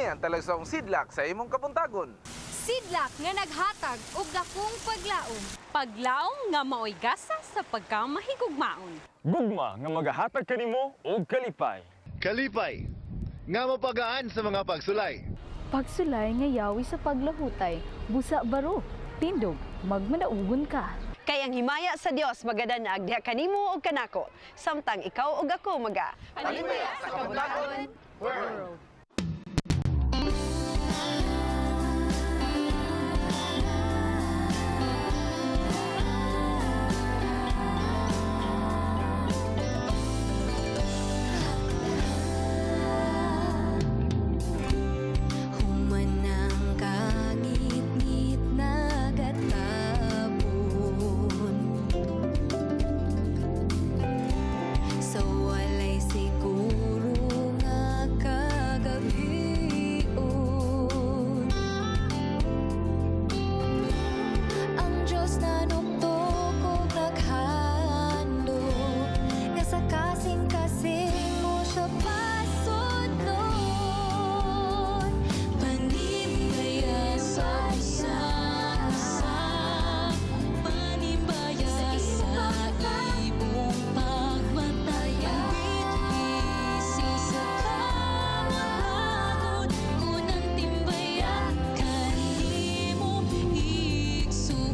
Kini ang talagsaong sidlak sa imong kabuntagon. Sidlak nga naghatag og dakong paglaom. Paglaom nga maoy gasa sa pagkamahigugmaon. Gugma nga magahatag kanimo og kalipay. Kalipay, nga mapagaan sa mga pagsulay. Pagsulay nga yawi sa paglahutay, busa baro, tindog, magmanaugon ka. Kay ang himaya sa Dios magadanag diha kanimo ug kanako, samtang ikaw ug ako maga Panimbaya sa Kabuntagon World. Humanang kangit-ngit nagatabon sa walay siguro nga kagabion. Ang Diyos na nuktok og naghandom nga sa kasing-kasing mo siya pasudlon. Panimbaya sa isa, panimbaya sa imong pagmataya. Bitbisi sa kamatagon, unang timbaya kanimo igsuon.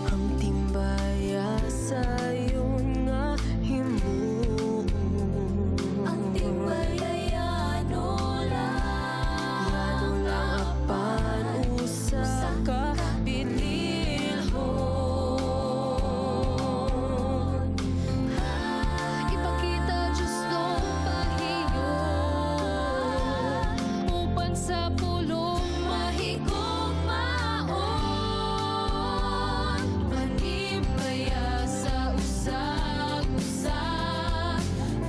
Ang timbaya sayon nga himuon. Ang timbaya yano lang, yano lang apan usa ka bililhon. Ipakita Diyos nung pahiyon upan sa pulong mahigugmaon. Panimbaya sa usag-usa,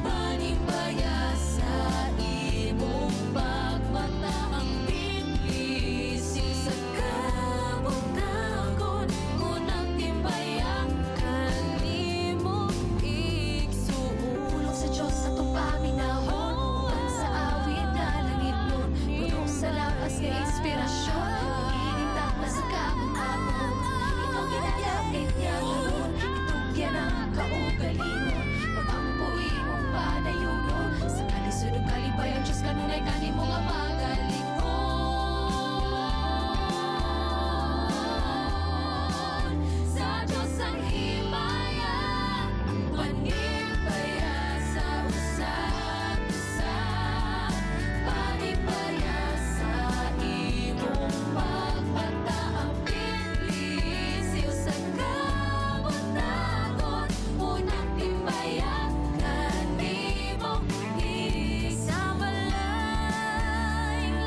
panimbaya sa imong pagmata. Ang bitbisi sa kabuntagon, unang timbaya kanimo igsuon. Pulong sa Diyos atong paminawon, uban sa awit nga langit nun, puno sa lakas nga inspirasyon, ining takla sa kabuntagon. Ikaw ginalapit niya karon, itugyan ang kaugalingon, pagampo imong panayunon, sa kalisod ug kalipay ang Diyos kanunay kanimo nga magalikon. Sa Diyos ang himaya, panimbaya sa usag-usa, panimbaya sa imong pagmata. Ang bitbisi sa kabuntagon, unang timbaya kanimo isabalay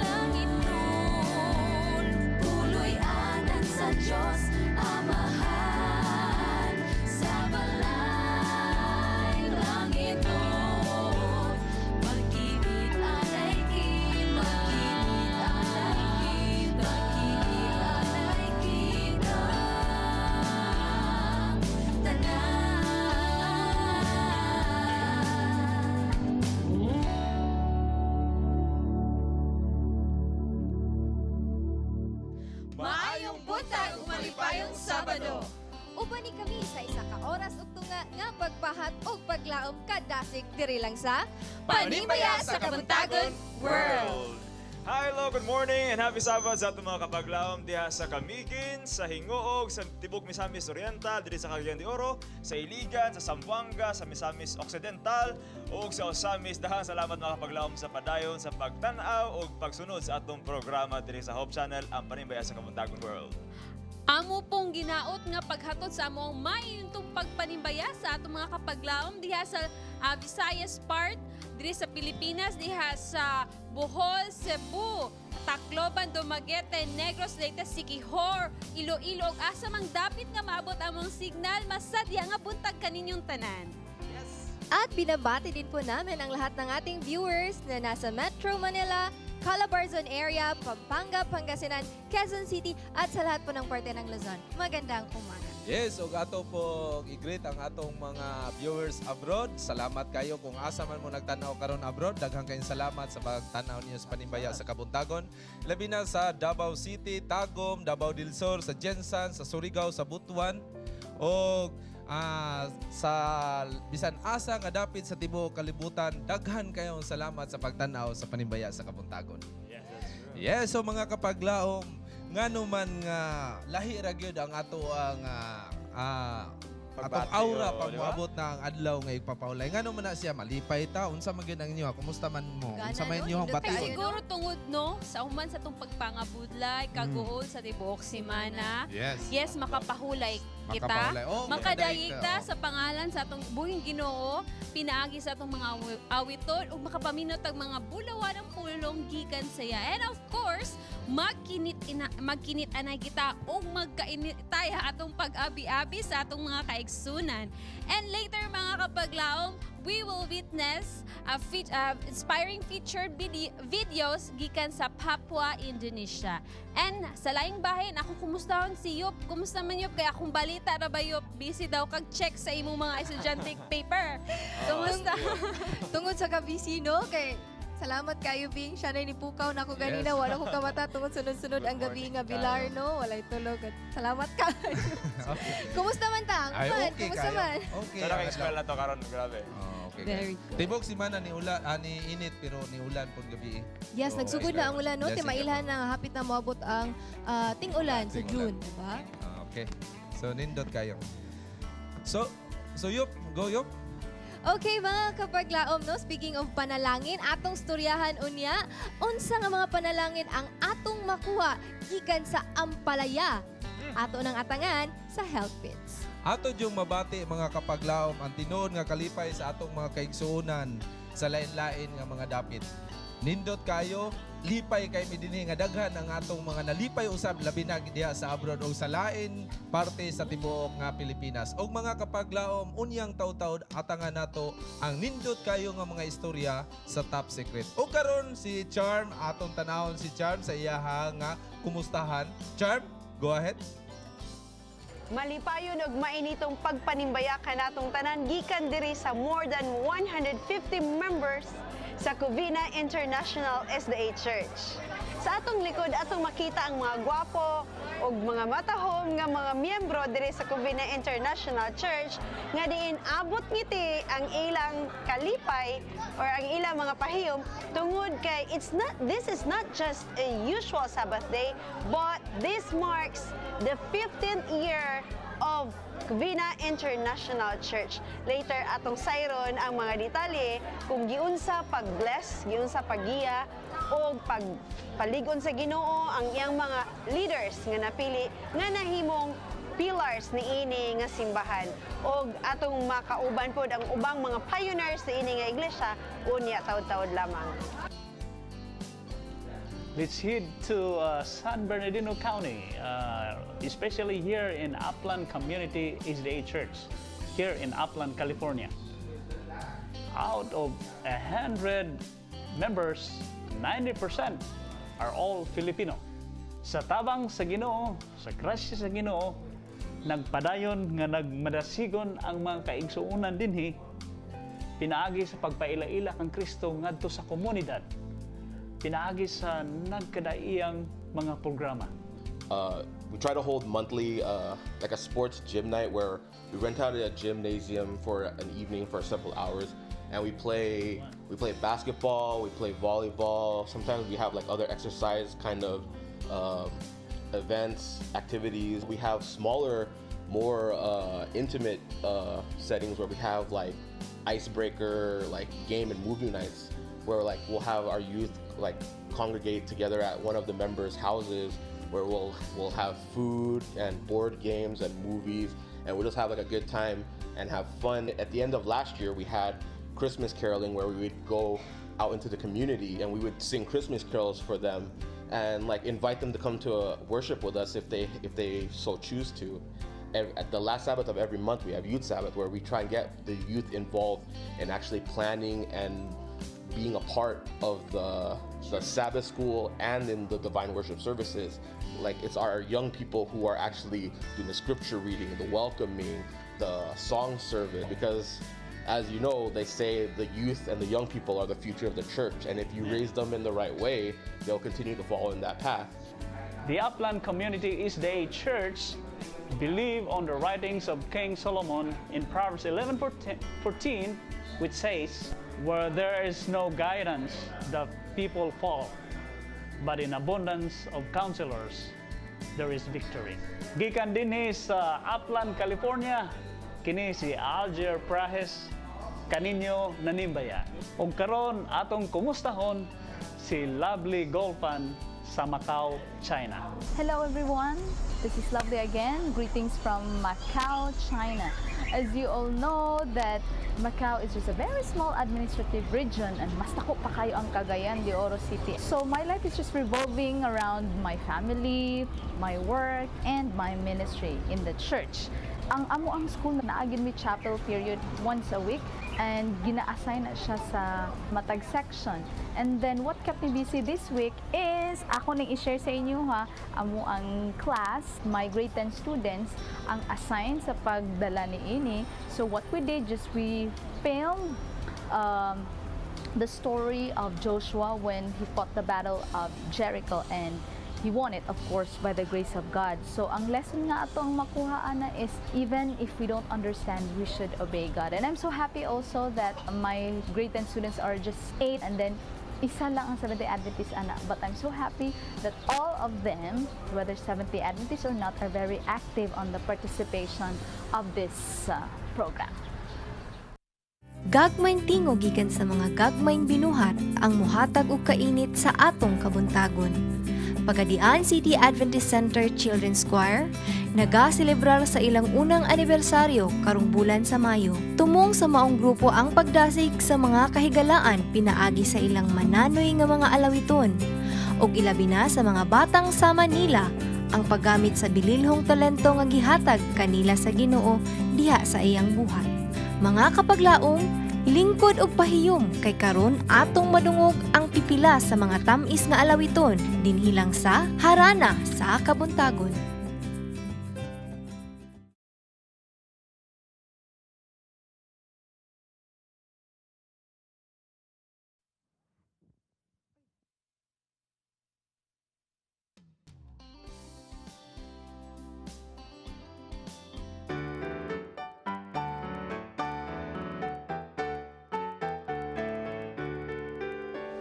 langit nun. Puloy anan sa Diyos Amahan, sa balay langit nun. Pag-ibig anay kita, pag-ibig anay kita, pag-ibig anay kita, tanan. Maayong buntag ug malipayong Sabado. Uban ni kami sa isa ka oras ug tunga nga pagpahat ug paglaom kadasig diri lang sa Panimbaya sa Kabuntagon World. Hi, hello, good morning and happy Sabbath sa atong mga kapaglaom diha sa Camiguin, sa Hingoog, sa Tibok Misamis Oriental, diri sa Cagayan de Oro, sa Iligan, sa Zamboanga, sa Misamis Occidental ug sa Osamis. Dahang salamat, mga kapaglaom, sa padayon sa pagtan-aw ug pagsunod sa atong programa diri sa Hope Channel, ang Panimbaya sa Kabuntagon World. Amo pong ginaot nga paghatod sa among maiuntong pagpanimbaya sa atong mga kapaglaom diha sa Visayas part, diri sa Pilipinas, diha sa Bohol, Cebu, Tacloban, Dumaguete, Negros, Leyte, Siquijor, Iloilo ug asa mang dapit nga maabot among signal, masadya nga buntag kaninyong tanan. At binabati din po namin ang lahat ng ating viewers na nasa Metro Manila, Calabarzon area, Pampanga, Pangasinan, Quezon City at sa lahat po ng parte ng Luzon. Magandang umaga. Yes, ug ato po i-greet ang atong mga viewers abroad. Salamat kayo kung asa man mo nagtanaw karon abroad. Daghang kayong salamat sa pagtanaw niyo sa Panimbaya sa Kabuntagon. Labi na sa Davao City, Tagum, Davao del Sur, sa GenSan, sa Surigao, sa Butuan o sa bisan asa nga dapit sa tibuok kalibutan. Daghan kayong salamat sa pagtanaw sa Panimbaya sa Kabuntagon. Yes, that's true. Yes, so mga kapaglaom, ngano man nga lahi ra gyud ang ato ang atong Pagbati, aura oh, pag di ba? moabot na ang adlaw nga igpapawlay. Ngano man na siya malipay ta, unsa man gyud ang inyo, kumusta man mo? Gana, Unsa man no? inyo ang Nindot bation? kayo, no? Siguro tungod no sa human sa atong pagpangabudlay, kaguol sa tibuok semana. Yes. Yes, makapahulay kita. Makapahulay. Oh, Makadayeg makadayeg ta ta, oh. sa pangalan sa atong buhing Ginoo, pinaagi sa atong mga awiton ug makapaminot ang mga bulawan ang pulong gikan saya. And of course, magkinit anay kita ug magkainit tayo atong pag-abi-abi sa atong mga kaigsunan. And later, mga kapaglaom, we will witness a inspiring featured videos gikan sa Papua, Indonesia. And sa laing bahin, ako kumustahon si Yup. Kumusta man, Yup? Kaya akong balita ra ba, Yup? Busy daw kag check sa imong mga estudyante paper. Kumusta? Tungod sa kabisi, no? Kay salamat kayo, Bing. Siya na nipukaw na ako ganina. Yes. Wala ko kamata tungod sunod-sunod Good ang gabi morning nga bilar, kayo. no? Walay tulog. At salamat ka. Kumusta man ta? Ay, Man, okay kumusta kayo. man? Okay. Sana ang kay adlaw. eskwela to karon, grabe. Oh, okay. Very kayo. Tibok si mana ni ulan, ni init pero ni ulan pud gabi. Yes, So, nagsugod na ang ulan, no? Blessing Timailhan na hapit na moabot ang ting-ulan sa Ting-ulan. June, di ba? Ah, okay. So nindot kayo. So Yup, go Yup. Okay, mga kapaglaom, no? Speaking of panalangin, atong storyahan unya, unsa nga mga panalangin ang atong makuha gikan sa ampalaya? Ato nang atangan sa Health Bits. Ato yung mabati, mga kapaglaom, ang tinuod nga kalipay sa atong mga kaigsuonan sa lain-lain nga mga dapit. Nindot kayo, lipay kay mi dinhi nga daghan ang atong mga nalipay usab labi na diha sa abroad o sa lain parte sa tibuok nga Pilipinas. Og mga kapaglaom, unyang taw-taw atangan nato ang nindot kayo nga mga istorya sa Top Secret. O karon si Charm, atong tanawon si Charm sa iyaha nga kumustahan. Charm, go ahead. Malipayon og mainitong pagpanimbaya kanatong tanan gikan diri sa more than 150 members sa Covina International SDA Church. Sa atong likod atong makita ang mga gwapo ug mga matahom nga mga miyembro diri sa Covina International Church nga diin abot ngiti ang ilang kalipay or ang ilang mga pahiyom tungod kay it's not this is not just a usual Sabbath day, but this marks the 15th year of Covina International Church. Later atong sayron ang mga detalye kung giunsa pag-bless, giunsa paggiya o pagpaligon sa Ginoo ang iyang mga leaders nga napili nga nahimong pillars ni ini nga simbahan og atong makauban pod ang ubang mga pioneers ni ini nga iglesia unya taud-taud lamang. Let's head to San Bernardino County, especially here in Upland Community SDA Church, here in Upland, California. Out of 100 members, 90% are all Filipino. Sa tabang sa Ginoo, sa grasya sa Ginoo, nagpadayon nga nagmadasigon ang mga kaigsuonan dinhi pinaagi sa pagpaila-ila kang Kristo ngadto sa komunidad, pinaagi sa nagkadaiyang mga programa. We try to hold monthly, like a sports gym night where we rent out a gymnasium for an evening for several hours, and we play basketball, we play volleyball. Sometimes we have like other exercise kind of events, activities. We have smaller, more intimate settings where we have like icebreaker, like game and movie nights, where like we'll have our youth like congregate together at one of the members' houses where we'll have food and board games and movies, and we'll just have like a good time and have fun. At the end of last year, we had Christmas caroling where we would go out into the community and we would sing Christmas carols for them and like invite them to come to a worship with us if they so choose to. At the last Sabbath of every month, we have Youth Sabbath where we try and get the youth involved in actually planning and being a part of the the Sabbath school and in the divine worship services, like, it's our young people who are actually doing the scripture reading, the welcoming, the song service, because as you know, they say the youth and the young people are the future of the church, and if you raise them in the right way, they'll continue to follow in that path. The Upland Community SDA Church believe on the writings of King Solomon in Proverbs 11:14, which says, "Where there is no guidance, the people fall, but in abundance of counselors, there is victory." Gikan dinhi sa Upland, California, kini si Alger Prahes kaninyo nanimbaya. Og karon atong kumustahon si Lovely Golfan sa Macau, China. Hello everyone, this is Lovely again. Greetings from Macau, China. As you all know that Macau is just a very small administrative region and mas dako pa kayo ang Cagayan de Oro City. So my life is just revolving around my family, my work, and my ministry in the church. Ang amoang school, naa gyud mi chapel period once a week and gina-assign na siya sa matag section. And then what kept me busy this week is ako nang i-share sa inyo ha, amoang class, my grade 10 students ang assign sa pagdala ni ini. So what we did, just we filmed the story of Joshua when he fought the battle of Jericho and he won it, of course, by the grace of God. So ang lesson nga atong makuha ana is even if we don't understand, we should obey God. And I'm so happy also that my grade 10 students are just 8 and then isa lang ang Seventh-day Adventist ana. But I'm so happy that all of them, whether Seventh-day Adventist or not, are very active on the participation of this program. Gagmayng tingog gikan sa mga gagmayng binuhat ang muhatag og kainit sa atong kabuntagon. Pagadian City Adventist Center Children's Choir nagaselebrar sa ilang unang anibersaryo karong bulan sa Mayo. Tumong sa maong grupo ang pagdasig sa mga kahigalaan pinaagi sa ilang mananoy nga mga alawiton ug ilabi na sa mga batang sama nila ang paggamit sa bililhong talento nga gihatag kanila sa Ginoo diha sa iyang buhat. Mga kapaglaom, lingkod og pahiyom kay karon atong madungog ang pipila sa mga tam-is nga alawiton dinhi lang sa Harana sa Kabuntagon.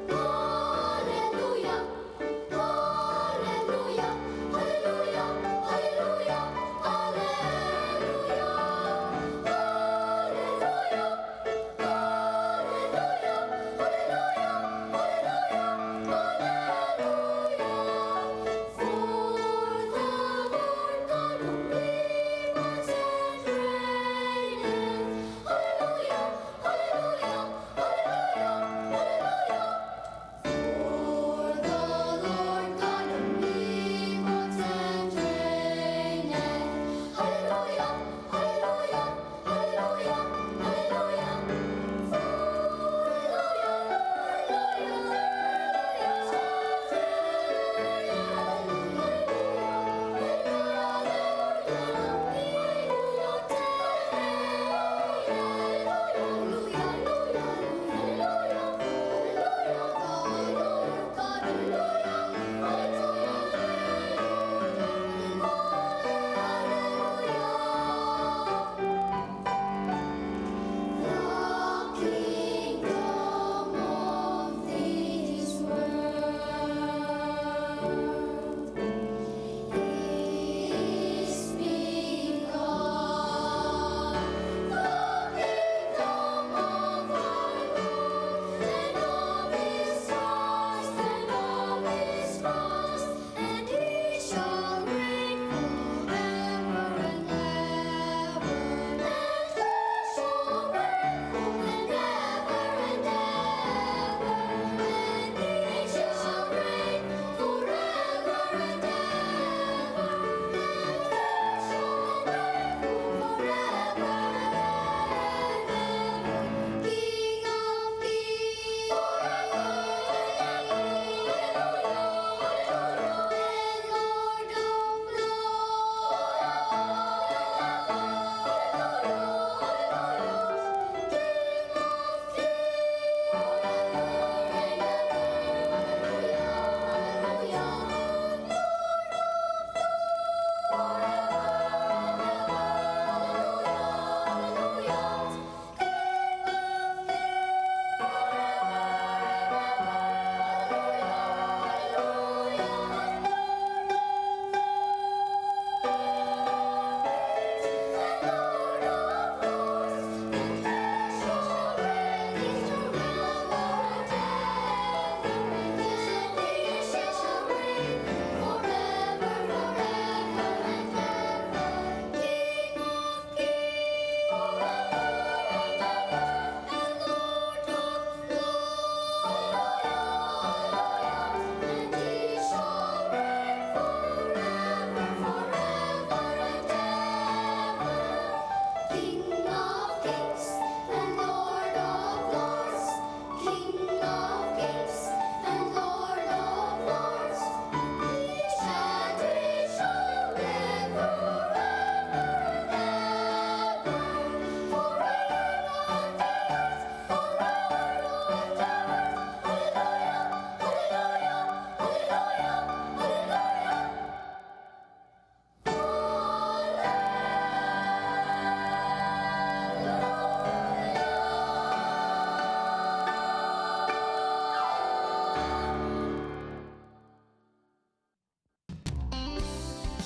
Hallelujah, hallelujah, hallelujah.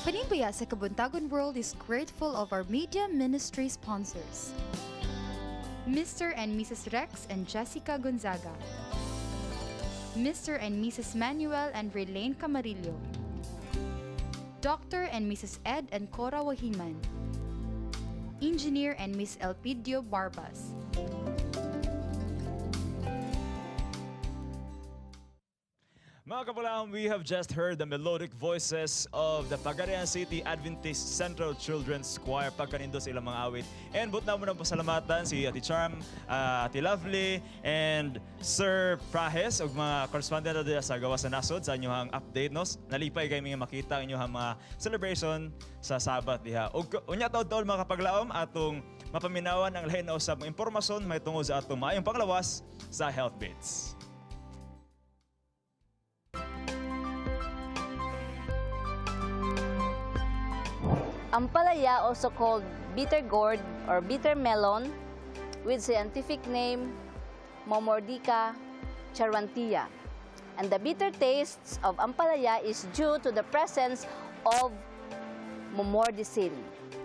Panimbaya sa Kabuntagon World is grateful of our media ministry sponsors: Mr. and Mrs. Rex and Jessica Gonzaga, Mr. and Mrs. Manuel and Relaine Camarillo, Dr. and Mrs. Ed and Cora Wahiman, Engineer and Miss Elpidio Barbas. Mga kapaglaom, we have just heard the melodic voices of the Pagadian City Adventist Central Children's Choir pagkanindo sa ilang mga awit. And buot namo nang pasalamatan si Ate Charm, Ate Lovely, and Sir Prahes ug mga correspondent na sa Gawas sa Nasod sa inyong update, no? Nalipay kami nga makita ang inyong mga celebration sa Sabbath diha. Ug unya taud-taud, mga kapaglaom, atong mapaminawan ang lahin na usab mga impormasyon may tungod sa atong maayong panglawas sa Health Beats. Ampalaya, also called bitter gourd or bitter melon, with scientific name Momordica charantia. And the bitter tastes of ampalaya is due to the presence of momordicin.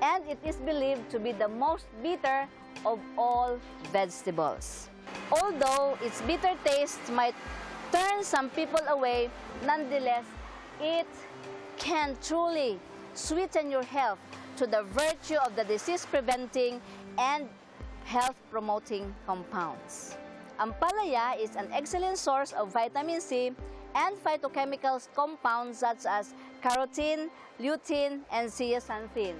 And it is believed to be the most bitter of all vegetables. Although its bitter taste might turn some people away, nonetheless, it can truly sweeten your health to the virtue of the disease-preventing and health-promoting compounds. Ampalaya is an excellent source of vitamin C and phytochemicals compounds such as carotene, lutein, and zeaxanthin.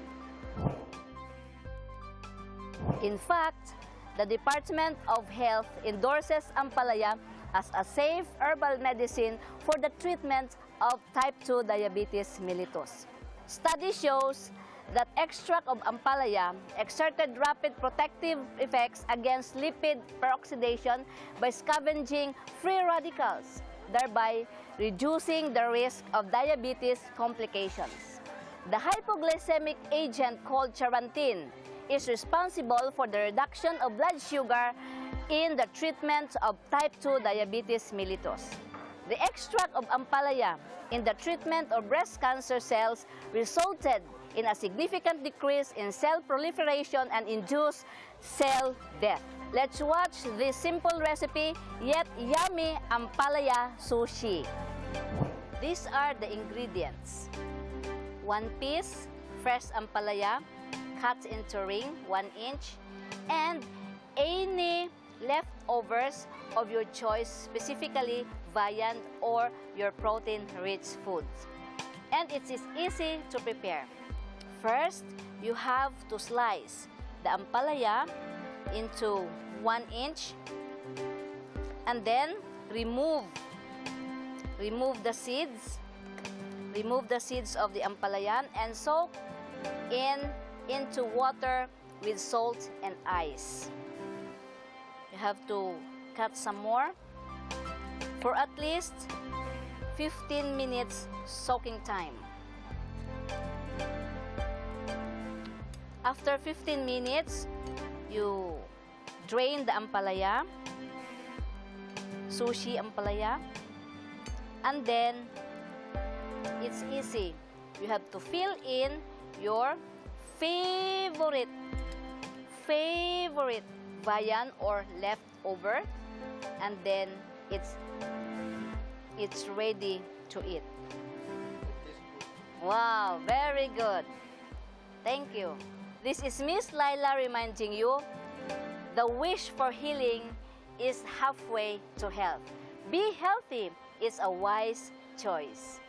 In fact, the Department of Health endorses ampalaya as a safe herbal medicine for the treatment of type 2 diabetes mellitus. Study shows that extract of ampalaya exerted rapid protective effects against lipid peroxidation by scavenging free radicals, thereby reducing the risk of diabetes complications. The hypoglycemic agent called charantin is responsible for the reduction of blood sugar in the treatment of type 2 diabetes mellitus. The extract of ampalaya in the treatment of breast cancer cells resulted in a significant decrease in cell proliferation and induced cell death. Let's watch this simple recipe yet yummy ampalaya sushi. These are the ingredients. 1 piece fresh ampalaya cut into ring 1 inch and any leftovers of your choice, specifically viand or your protein-rich foods. And it is easy to prepare. First, you have to slice the ampalaya into 1 inch and then remove the seeds, remove the seeds of the ampalaya and soak in into water with salt and ice. You have to cut some more for at least 15 minutes soaking time. After 15 minutes, you drain the ampalaya, sushi ampalaya, and then it's easy. You have to fill in your favorite viand or leftover, and then it's ready to eat. Wow, very good. Thank you. This is Miss Laila reminding you the wish for healing is halfway to health. Be healthy is a wise choice.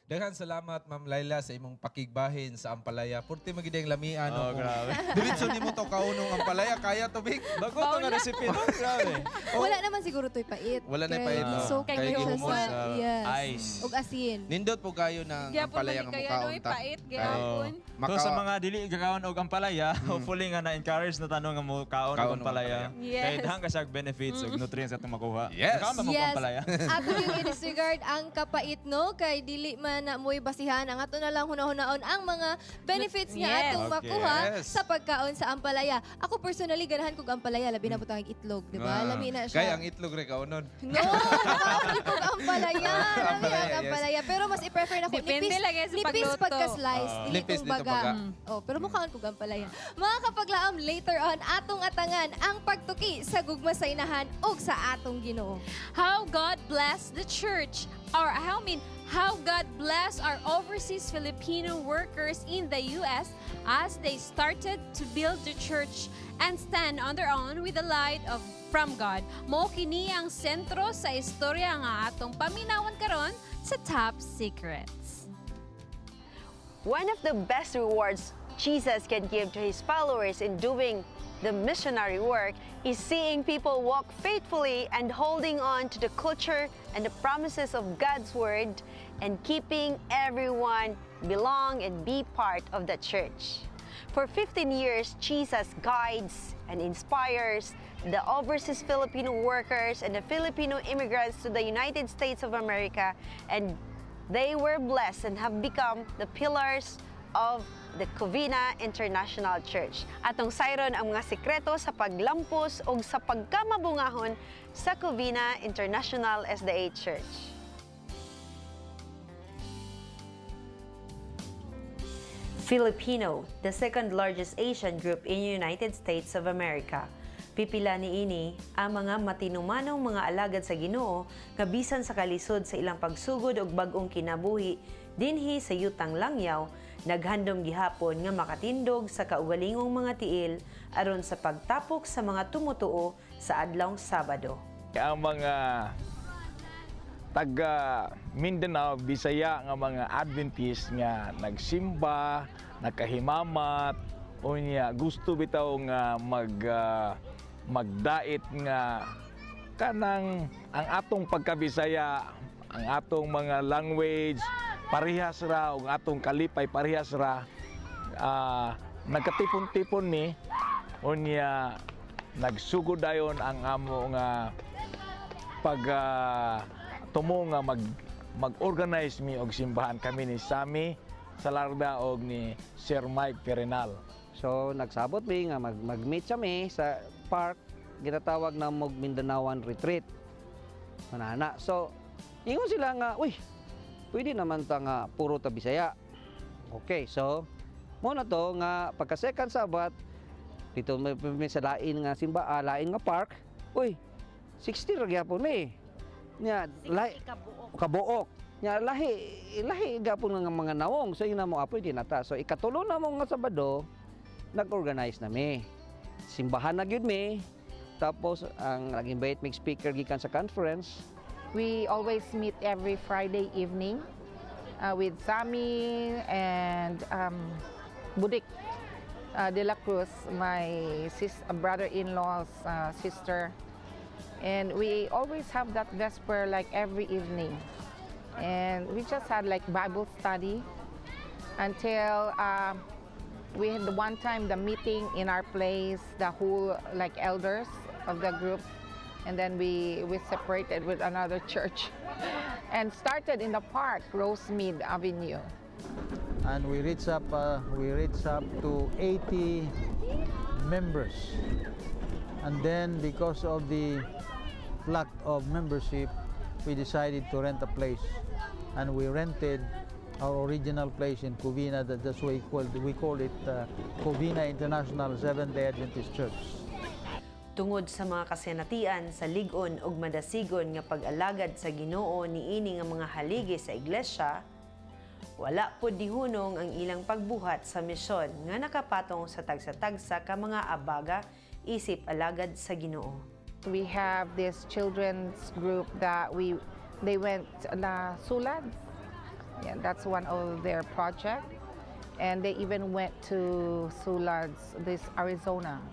Daghan salamat, Ma'am Laila, sa imong pakigbahin sa ampalaya. Purti magid ang lamian, no? Oh, grabe. Diretso nimo to kaunong ampalaya kaya tubig. Bago to nga recipe, no? Grabe. Wala naman siguro to'y pait. Wala na pait, no? So, Kay kay gihumos sa, sa yes. ice. Ug asin. Nindot po kayo ng Gyapon ampalaya man nga ni kaya, mukaon no, ta. pait, gyapon. So sa mga dili gakaon og ampalaya, hopefully nga na-encourage na tanong nga mo kaon og Kaon og ampalaya. ampalaya. Yes. Kay daghan ka siya benefits ug nutrients atong makuha. Yes. Kaon ba mo og Yes. ampalaya? Ato yung i-disregard ang kapait, no? Kay dili man na na mo'y basihan. Ang ato na lang hunahunaon ang mga benefits nga atong makuha sa pagkaon sa ampalaya. Ako personally, ganahan kog ampalaya, labi na butang itlog, di ba? Ah. Lami na siya. Kay ang itlog re kaunon. No, makaon kog ampalaya. Lami ang Ampalaya, yes. ampalaya. Pero mas i-prefer nako Depende nipis, lagi sa nipis pagluto. pagka-slice, Ah. dili Nipis kong dito baga. baga. Oh, pero mukhaon kog ampalaya. Mga kapaglaom, later on atong atangan ang pagtuki sa gugma sa inahan ug sa atong Ginoo. How God bless the church, or how I mean, how God bless our overseas Filipino workers in the U.S. as they started to build the church and stand on their own with the light of from God. Mao kini ang sentro sa istorya nga atong paminawan karon sa Top Secrets. One of the best rewards Jesus can give to his followers in doing the missionary work is seeing people walk faithfully and holding on to the culture and the promises of God's word and keeping everyone belong and be part of the church. For 15 years, Jesus guides and inspires the overseas Filipino workers and the Filipino immigrants to the United States of America, and they were blessed and have become the pillars of the Covina International Church. Atong sayron ang mga sikreto sa paglampos o sa pagkamabungahon sa Covina International SDA Church. Filipino, the second largest Asian group in United States of America. Pipila niini ang mga matinumanong mga alagad sa Ginoo nga bisan sa kalisod sa ilang pagsugod og bag-ong kinabuhi dinhi sa yutang langyaw, naghandom gihapon nga makatindog sa kaugalingong mga tiil aron sa pagtapok sa mga tumutuo sa adlawng Sabado. Ang mga taga Mindanao, Bisaya nga mga Adventist nga nagsimba, nakahimamat, unya gusto bitaw nga magdait nga kanang ang atong pagkabisaya, ang atong mga language parehas ra ug atong kalipay parehas ra. Nagkatipon-tipon ni, unya nagsugod dayon ang amo nga pag tumo nga mag-organize mi og simbahan, kami ni Sammy Salarda og ni Sir Mike Perinal. So nagsabot mi nga mag-meet kami sa park, ginatawag na mog Mindanaoan Retreat. Manana. So ingon sila nga, "Uy, pwede naman ta nga puro ta Bisaya." Okay, so mo na to nga pagka second Sabat dito may sa lain nga simba, lain nga park. Uy, 60 ra gyapon mi. Nya lahi kabuok. Nya lahi lahi gapon nga mga nawong. So ina mo apoy di na ta. So ikatulo na mo nga Sabado, nag-organize na mi. Simbahan na gyud mi. Tapos ang nag-invite mig speaker gikan sa conference. We always meet every Friday evening with Sammy and Budik de la Cruz, my brother-in-law's sister. And we always have that vesper like every evening. And we just had like Bible study until we had one time the meeting in our place, the whole like elders of the group, and then we separated with another church and started in the park, Rosemead Avenue. And we reached up to 80 members, and then because of the lack of membership, we decided to rent a place, and we rented our original place in Covina. That's why we call it Covina International Seventh-day Adventist Church. Tungod sa mga kasinatian sa lig-on ug madasigon nga pag-alagad sa Ginoo niini nga mga haligi sa iglesia, wala pod nihunong ang ilang pagbuhat sa misyon nga nakapatong sa tagsa-tagsa ka mga abaga isip alagad sa Ginoo. We have this children's group that we they went na Sulad. Yeah, that's one of their project. And they even went to Sulads, this Arizona,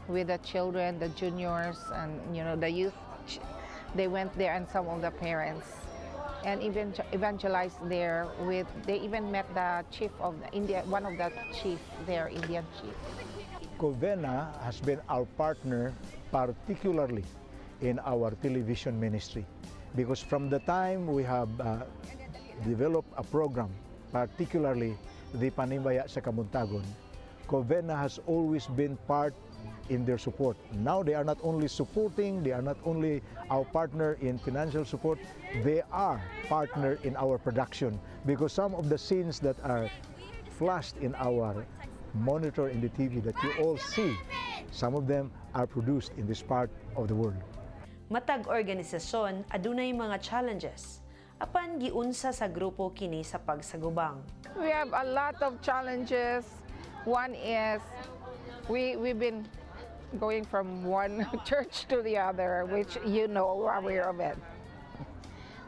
with the children, the juniors, and the youth. They went there and some of the parents, and even evangelized there with. They even met the chief of the India, one of the chief there, Indian chief. Covena has been our partner, particularly in our television ministry, because from the time we have develop a program, particularly the Panimbaya sa Kabuntagon, Covena has always been part in their support. Now they are not only supporting, they are not only our partner in financial support, they are partner in our production because some of the scenes that are flashed in our monitor in the TV that you all see, some of them are produced in this part of the world. Matag organisasyon adunay mga challenges. Apan giunsa sa grupo kini sa pagsagubang. We have a lot of challenges. One is we've been going from one church to the other, which you know are aware of it.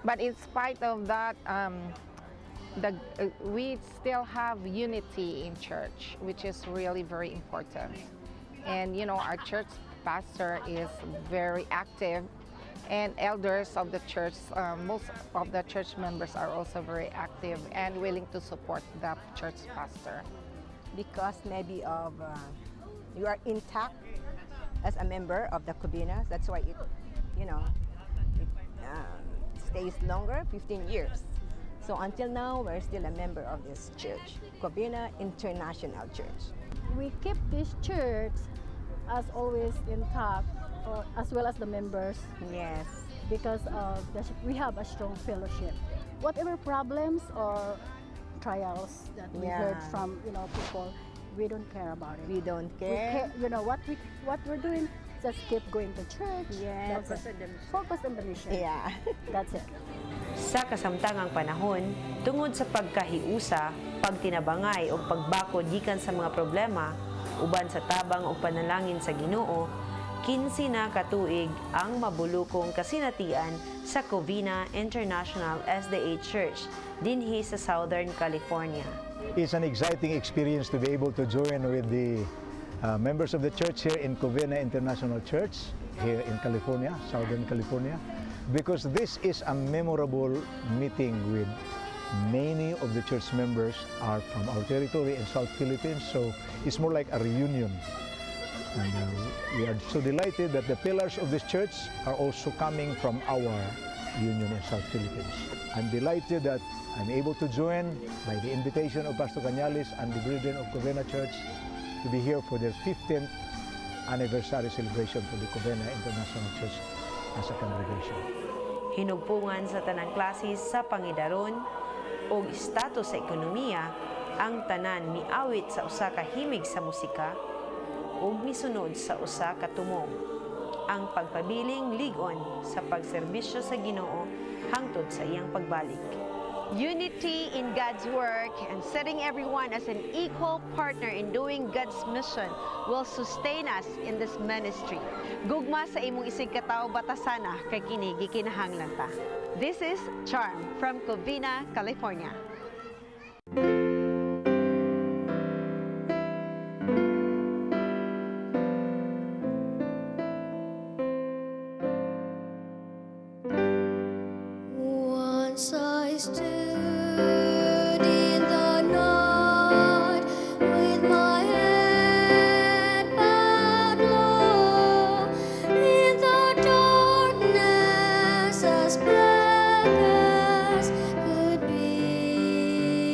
But in spite of that, we still have unity in church, which is really very important. And our church pastor is very active, and elders of the church, most of the church members are also very active and willing to support the church pastor. Because maybe of you are intact as a member of the Covena. That's why it stays longer, 15 years. So until now, we're still a member of this church, Covena International Church. We keep this church as always intact, or as well as the members. Because we have a strong fellowship. Whatever problems or trials that we heard from people, we don't care about it. We don't We care. care, you know what we what we're doing. Just keep going to church. That's Focus it. On the mission. Focus on the mission. That's it. Sa kasamtangang panahon, tungod sa pagkahiusa, pagtinabangay o pagbakod gikan sa mga problema, uban sa tabang o panalangin sa Ginoo, 15 na katuig ang mabulukong kasinatian sa Covina International SDA Church dinhi sa Southern California. It's an exciting experience to be able to join with the members of the church here in Covena International Church here in California, Southern California, because this is a memorable meeting with many of the church members are from our territory in South Philippines, so it's more like a reunion. And we are so delighted that the pillars of this church are also coming from our union in South Philippines. I'm delighted that I'm able to join by the invitation of Pastor Cañales and the brethren of Covena Church to be here for their 15th anniversary celebration for the Covena International Church as a congregation. Hinugpungan sa tanang klase sa pangidaron o status sa ekonomiya, ang tanan miawit sa usa ka himig sa musika ug misunod sa usa ka tumong. Ang pagpabiling lig-on sa pagserbisyo sa Ginoo hangtod sa iyang pagbalik. Unity in God's work and setting everyone as an equal partner in doing God's mission will sustain us in this ministry. Gugma sa imong isigkatawo batasana kay kini gikinahanglan ta. This is Charm from Covina, California. Once I stood in the night with my head bowed low in the darkness as black as could be.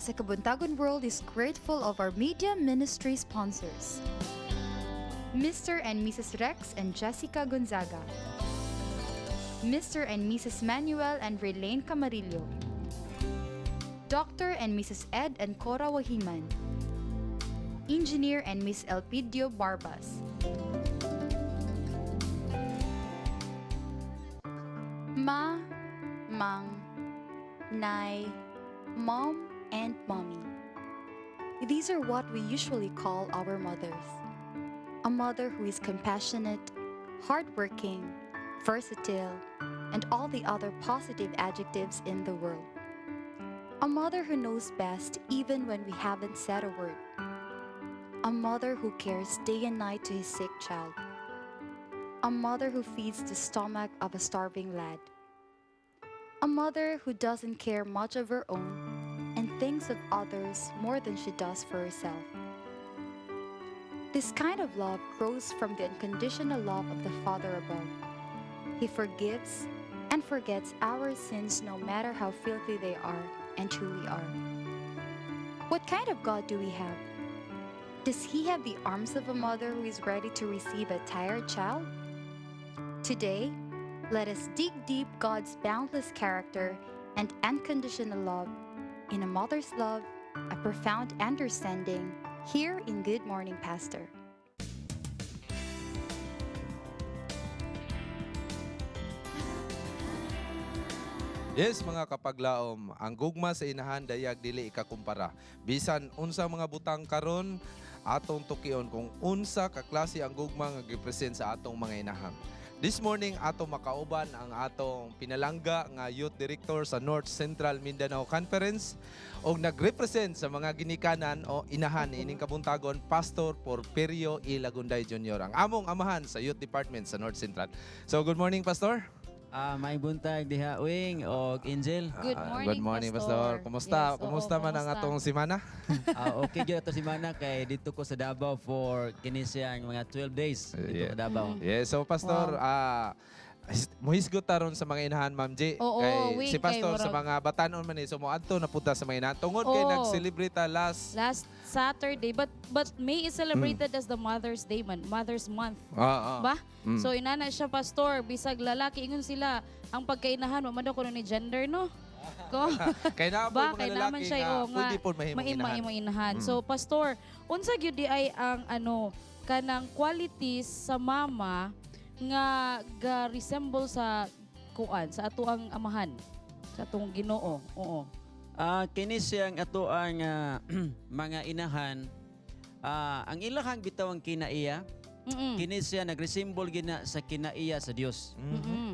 Panimbaya sa Kabuntagon World is grateful of our media ministry sponsors. Mr. and Mrs. Rex and Jessica Gonzaga. Mr. and Mrs. Manuel and Relaine Camarillo. Dr. and Mrs. Ed and Cora Wahiman. Engineer and Miss Elpidio Barbas. Ma, Mang, Nay, Mom, and Mommy. These are what we usually call our mothers. A mother who is compassionate, hardworking, versatile, and all the other positive adjectives in the world. A mother who knows best even when we haven't said a word. A mother who cares day and night to his sick child. A mother who feeds the stomach of a starving lad. A mother who doesn't care much of her own and thinks of others more than she does for herself. This kind of love grows from the unconditional love of the Father above. He forgives and forgets our sins no matter how filthy they are and who we are. What kind of God do we have? Does he have the arms of a mother who is ready to receive a tired child? Today, let us dig deep God's boundless character and unconditional love in a mother's love, a profound understanding, here in Good Morning Pastor. Yes, mga kapaglaom, ang gugma sa inahan dayag dili ikakumpara. Bisan unsa mga butang karon atong tukion kung unsa ka klase ang gugma nga gipresent sa atong mga inahan. This morning ato makauban ang atong pinalangga nga youth director sa North Central Mindanao Conference og nagrepresent sa mga ginikanan o inahan ining kabuntagon, Pastor Porfirio E. Lagunday Jr., ang among amahan sa youth department sa North Central. So good morning, Pastor. Ah, may buntag diha, Wing og Angel. Good morning, Good morning, Pastor. Kumusta? Yes, oo, Kumusta man ang kumusta? atong semana? Ah, okay gyud ato semana kay dito ko sa Davao for kini siyang mga 12 days dito sa Davao. Yeah, so Pastor, muhisgot taron sa mga inahan, Ma'am G. Oo, kay Wing, si Pastor kay sa mga batanon man ni, so moadto na punta sa mga inahan. Tungod kay nag-celebrate ta last Last Saturday, but May is celebrated as the Mother's Day man, Mother's Month. Ba? So inana siya, Pastor, bisag lalaki ingon sila ang pagkainahan wa man daw kuno ni gender, no? Ko. Kay naa po Ba mga kay naman lalaki siya nga oh, nga pwede po mahimong inahan. Mahimong inahan. So Pastor, unsa gyud di ay ang ano kanang qualities sa mama nga ga resemble sa kuan sa ato ang amahan, sa atong Ginoo? Oo. Ah, kini siyang ato ang mga inahan. Ah, ang ilahang bitaw ang kinaiya. Kini siya nagresemble gina sa kinaiya sa Dios.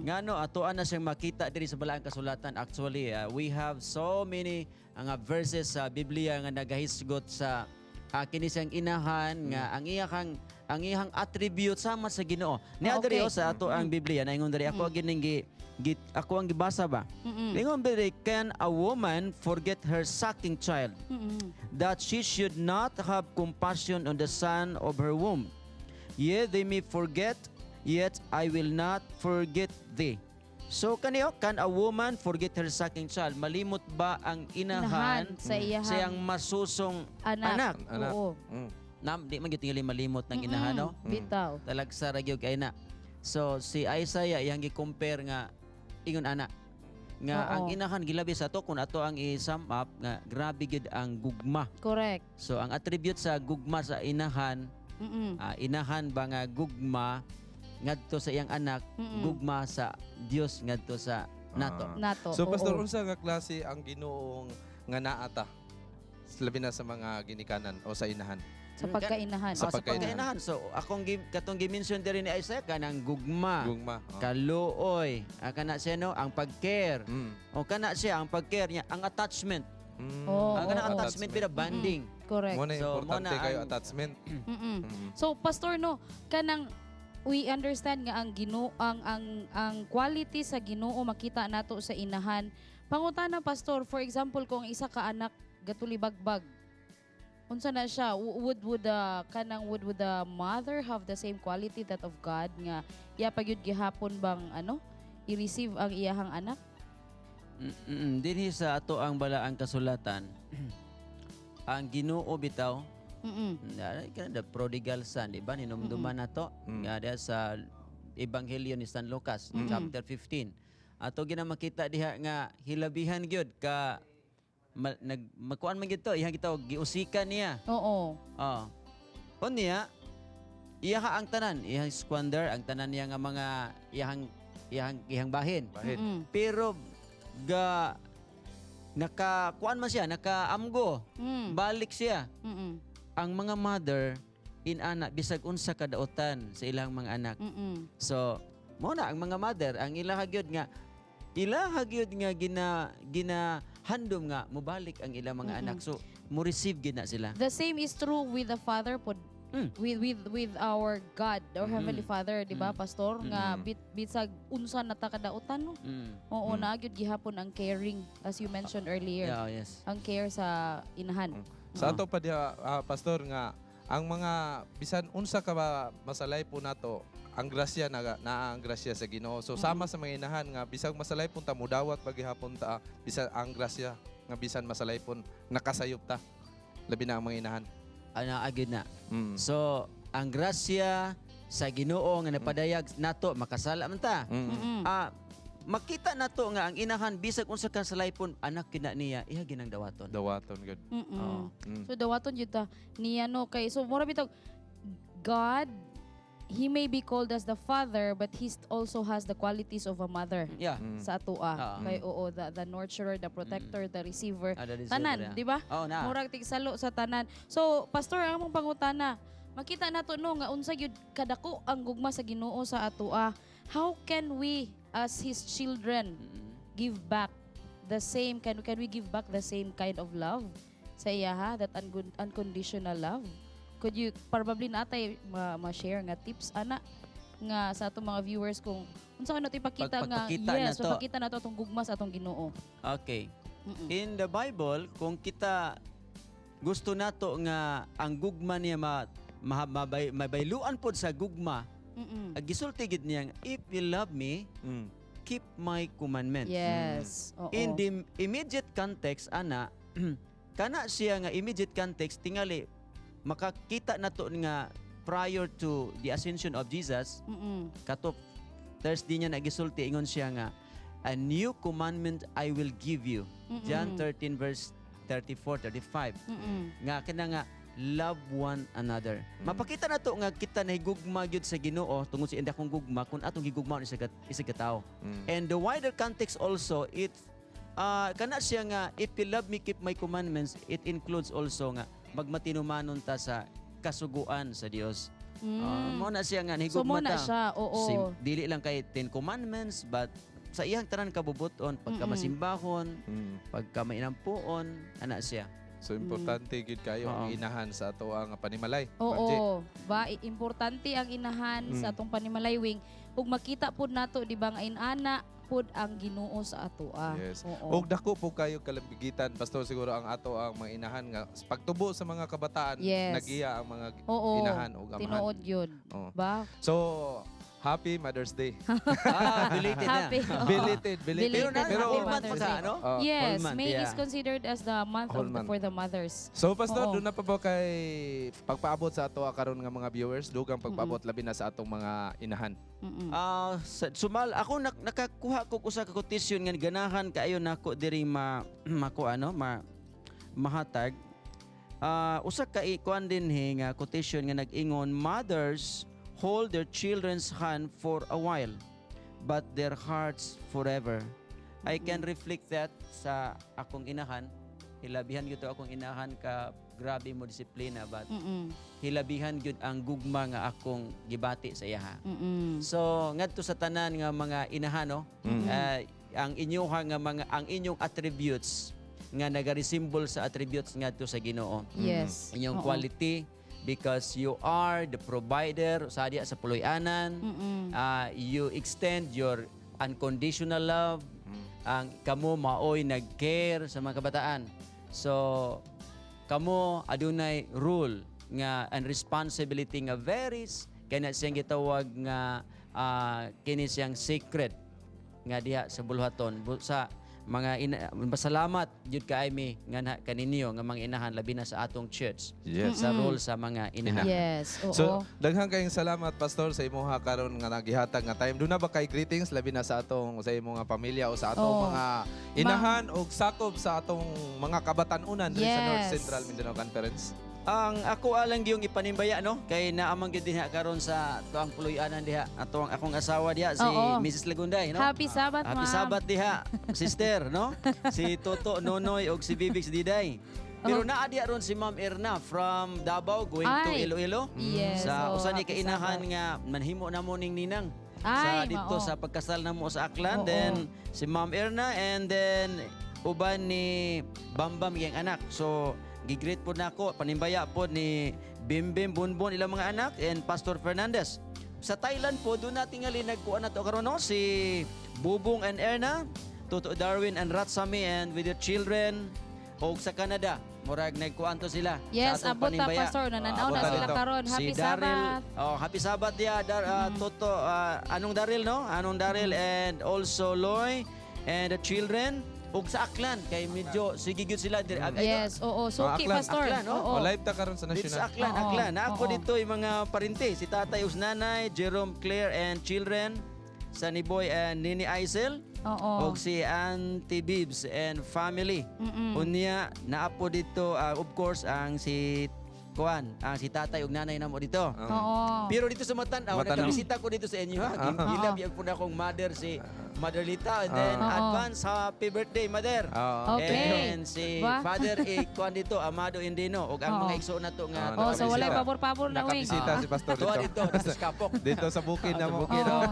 Ngano atoan na siyang makita diri sa Balaang Kasulatan. Actually, we have so many ang verses sa Biblia nga nagahisgot sa kini siyang inahan nga ang iyang attribute sama sa Ginoo. Niya diri oh, sa ato ang Biblia naingon diri ako gining gi, ako ang gibasa ba. Ingon diri, "Can a woman forget her sucking child that she should not have compassion on the son of her womb? Yea, they may forget, yet I will not forget thee." So kaniyo, can a woman forget her sucking child? Malimot ba ang inahan, Inahan sa iyahang sa iyang masusong anak? Anak? Anak. Oo. Nam, di man gyud tingali malimot ng inahan, no? Bitaw. Talagsa ra gyud kay na. So si Isaiah iyang gi-compare nga ingon ana nga ang inahan gilabi sa ato kung ato ang i-sum up nga grabe gyud ang gugma. So ang attribute sa gugma sa inahan, inahan ba nga gugma ngadto sa iyang anak, gugma sa Dios ngadto sa nato. Nato. So Pastor, unsa nga klase ang Ginoong nga naata? Labi na sa mga ginikanan o sa inahan. Sa pagkainahan. Sa Sa pagkainahan. pagkainahan. So akong katong gi-mention diri ni Isaiah kanang gugma, Gugma. Oh. Kaluoy, kana siya no, ang pag-care. O kana siya ang pag-care niya, ang attachment. Ang kanang attachment pero bonding. Correct. Mo na So, mo importante na kayo attachment. So Pastor no, kanang we understand nga ang Ginoo ang quality sa Ginoo makita nato sa inahan. Pangutana, Pastor, for example kung ang isa ka anak gatulibagbag, unsa na siya? Would the kanang would the mother have the same quality that of God nga iya pa gyud gihapon bang ano i-receive ang iyahang anak? Dinhi sa ato ang Balaang Kasulatan. Ang Ginoo bitaw, na kana the prodigal son, di ba? Hinumduman nato nga diha sa Ebanghelyo ni San Lucas, chapter 15. Ato gina makita diha nga hilabihan gyud ka nag makuan man gyud to, iyang gitawag giusikan niya. Oh. Unya, iya ka ang tanan, iyang squander ang tanan niya nga mga iyang iyang iyang bahin. Bahin. Pero ga naka kuan man siya, nakaamgo. Balik siya. Ang mga mother inana bisag unsa kadaotan sa ilang mga anak. So, mo na ang mga mother ang ilaha gyud nga gina gina handom nga mobalik ang ilang mga anak. So, mo receive gyud na sila. The same is true with the Father pod. With our God or Heavenly Father, di ba, Pastor? Nga bisag unsa na ta kadautan, no? Oo, naa gyud gihapon ang caring, as you mentioned earlier. Yeah, yes. Ang care sa inahan. Sa ato pa diha, Pastor, nga ang mga bisan unsa ka ba masalay po nato, ang grasya na naa ang grasya sa Ginoo. So sama sa mga inahan nga bisag masalay pun ta, mudawat paghihapon ta, bisan ang grasya nga bisan masalay pun nakasayop ta. Labi na ang mga inahan. Ana agad na. So, ang grasya sa Ginoo nga napadayag nato makasala man ta. Ah, makita nato nga ang inahan bisag unsa ka salaypon anak kina niya iha ginang dawaton. Dawaton gud. Oo. So dawaton jud ta niya, no, kay so mura bitaw God, he may be called as the Father, but he also has the qualities of a mother sa atoa. Kay oo, the nurturer, the protector, the receiver. Ah, the receiver, Tanan, di ba? Oo, na. Murag tigsalo sa tanan. So, Pastor, ang among pangutana, makita nato, no, nga unsa gyud kadako ang gugma sa Ginoo sa atoa. How can we as his children give back the same, can we give back the same kind of love sa iya ha, that unconditional love? Could you probably natay ma-share nga tips ana nga sa atong mga viewers kung unsa ano ipakita nga Pagpakita yes, nato. Pagpakita nato atong gugma sa atong Ginoo? Okay. In the Bible, kung kita gusto nato nga ang gugma niya mabayluan pod sa gugma, ang gisulti gid niya, "If you love me, keep my commandments." Yes. Oo. In the immediate context ana, kana siya nga immediate context, tingali makakita nato nga prior to the ascension of Jesus, kato Thursday niya nagisulti, ingon siya nga, "A new commandment I will give you." John 13 verse 34 35. Nga kana nga love one another. Mapakita nato nga kita nahigugma gyud sa Ginoo tungod sa iyang dakong gugma kung atong gigugmaon isa ka tawo. And the wider context also, it kana siya nga "If you love me, keep my commandments," it includes also nga magmatinumanon ta sa kasuguan sa Dios. Mo na siya nga So, nahigugma mo na ta. siya, oo. Dili lang kay Ten Commandments but sa iyang tanan kabubuton, pagka masimbahon, pagka mainampuon, ana siya. So importante gid kayo ang inahan sa ato ang panimalay. Ma'am J. Oo. Ba importante ang inahan sa atong panimalay wing ug makita pud nato, di ba, nga inana pud ang Ginoo sa atoa. Yes. Oo. Og dako po kayo kalambigitan, Pastor, siguro ang ato ang mga inahan nga sa pagtubo sa mga kabataan nagiya ang mga inahan ug amahan. Tinuod yun. Oo. Ba? So, happy Mother's Day. Ah, belated na. Happy. Oo. Belated, belated. Belated Pero Happy whole month Mother's pa sa Day. ano? Oo. Yes, Whole month, May is considered as the month Whole of the, month. for the mothers. So Pastor, Oo. doon na pa ba kay pagpaabot sa ato karon nga mga viewers, dugang pagpaabot labi na sa atong mga inahan? Ah, sumal ako nakakuha ko usa ka quotation nga ganahan kaayo nako diri ma mako ano ma mahatag. Ah, usa ka kuan din he nga quotation nga nag-ingon, "Mothers hold their children's hand for a while, but their hearts forever." I can reflect that sa akong inahan. Hilabihan gyud to akong inahan ka grabe mo disiplina, but hilabihan gyud ang gugma nga akong gibati sa iyaha. So ngadto sa tanan nga mga inahan, no, ang inyong nga mga ang inyong attributes nga nagaresemble sa attributes ngadto sa Ginoo. Inyong quality because you are the provider sa diya sa puloy-anan. Ah, you extend your unconditional love. Ang kamo maoy nag-care sa mga kabataan. So kamo adunay rule nga and responsibility nga varies kay na siyang gitawag nga kini siyang secret nga diha sa buluhaton. Sa Mga ina, pasalamat jud kay mi nga kaninyo nga mga inahan, labi na sa atong church. Sa role sa mga inahan. Yes, oo. So, daghan kayong salamat, Pastor, sa imuha karon nga nagihatag nga time. Duna ba kay greetings labi na sa atong sa imong nga pamilya o sa atong mga inahan o sakop sa atong mga kabatan-unan diri sa North Central Mindanao Conference? Ang ako alang gyung ipanimbaya, no, kay naamang gyud dinha karon sa tuang puloy-anan diha atong akong asawa diha, si Mrs. Lagunday, no. Happy Sabbath, Happy ma'am. Sabbath diha, sister, no? Si Toto Nonoy og si Bibix Diday. Pero naa diha ron si Ma'am Erna from Davao going to Ay. Iloilo. Yes, Sa oh, usa ni happy kainahan Sabbath. nga manhimo na mo ning ninang sa Ay, dito mao. sa pagkasal na mo sa Aklan. Then si Ma'am Erna and then uban ni Bambam iyang anak. So gigreet po nako, panimbaya po ni Bimbim Bunbon ilang mga anak and Pastor Fernandez. Sa Thailand po, doon natin tingali nagkuha na to karon, no, si Bubong and Erna, Toto Darwin and Ratsami and with their children, og sa Canada. Murag nagkuan to sila Yes, sa atong abot ta, panimbaya. Pastor. Nananaw na Abot ta sila dito. karon. Happy Si Daryl, Sabbath. oh, happy Sabbath dia, Toto, anong Daryl, no? Anong Daryl and also Loy and the children. Ug sa Aklan kay medyo sige gyud sila diri. Ay, Yes, oo. Suki, Aklan. Pastor. Aklan, no? Oo. Oh, live ta karon sa Dito national. sa Aklan, Aklan. Na ako dito yung mga parente. Si Tatay Usnanay, Jerome Claire and children, Sunny Boy and Nini Aisel. Og si Auntie Bibs and family. Unya, naapo dito, of course, ang si Kuan, ang si tatay ug nanay namo dito. Pero dito sa Matanaw, Matanaw. nagkabisita ko dito sa inyo ha. Gilab yan po na akong mother, si Mother Lita. And then advance happy birthday, Mother. And si Ba? Father eh, kuan dito, Amado Indino ug ang mga igsoon nato nga. Oh, so walay pabor-pabor na wing. Nakabisita si Pastor Tuwa dito. dito, dito sa Kapok. Dito sa bukid na mo. Bukid, Oo.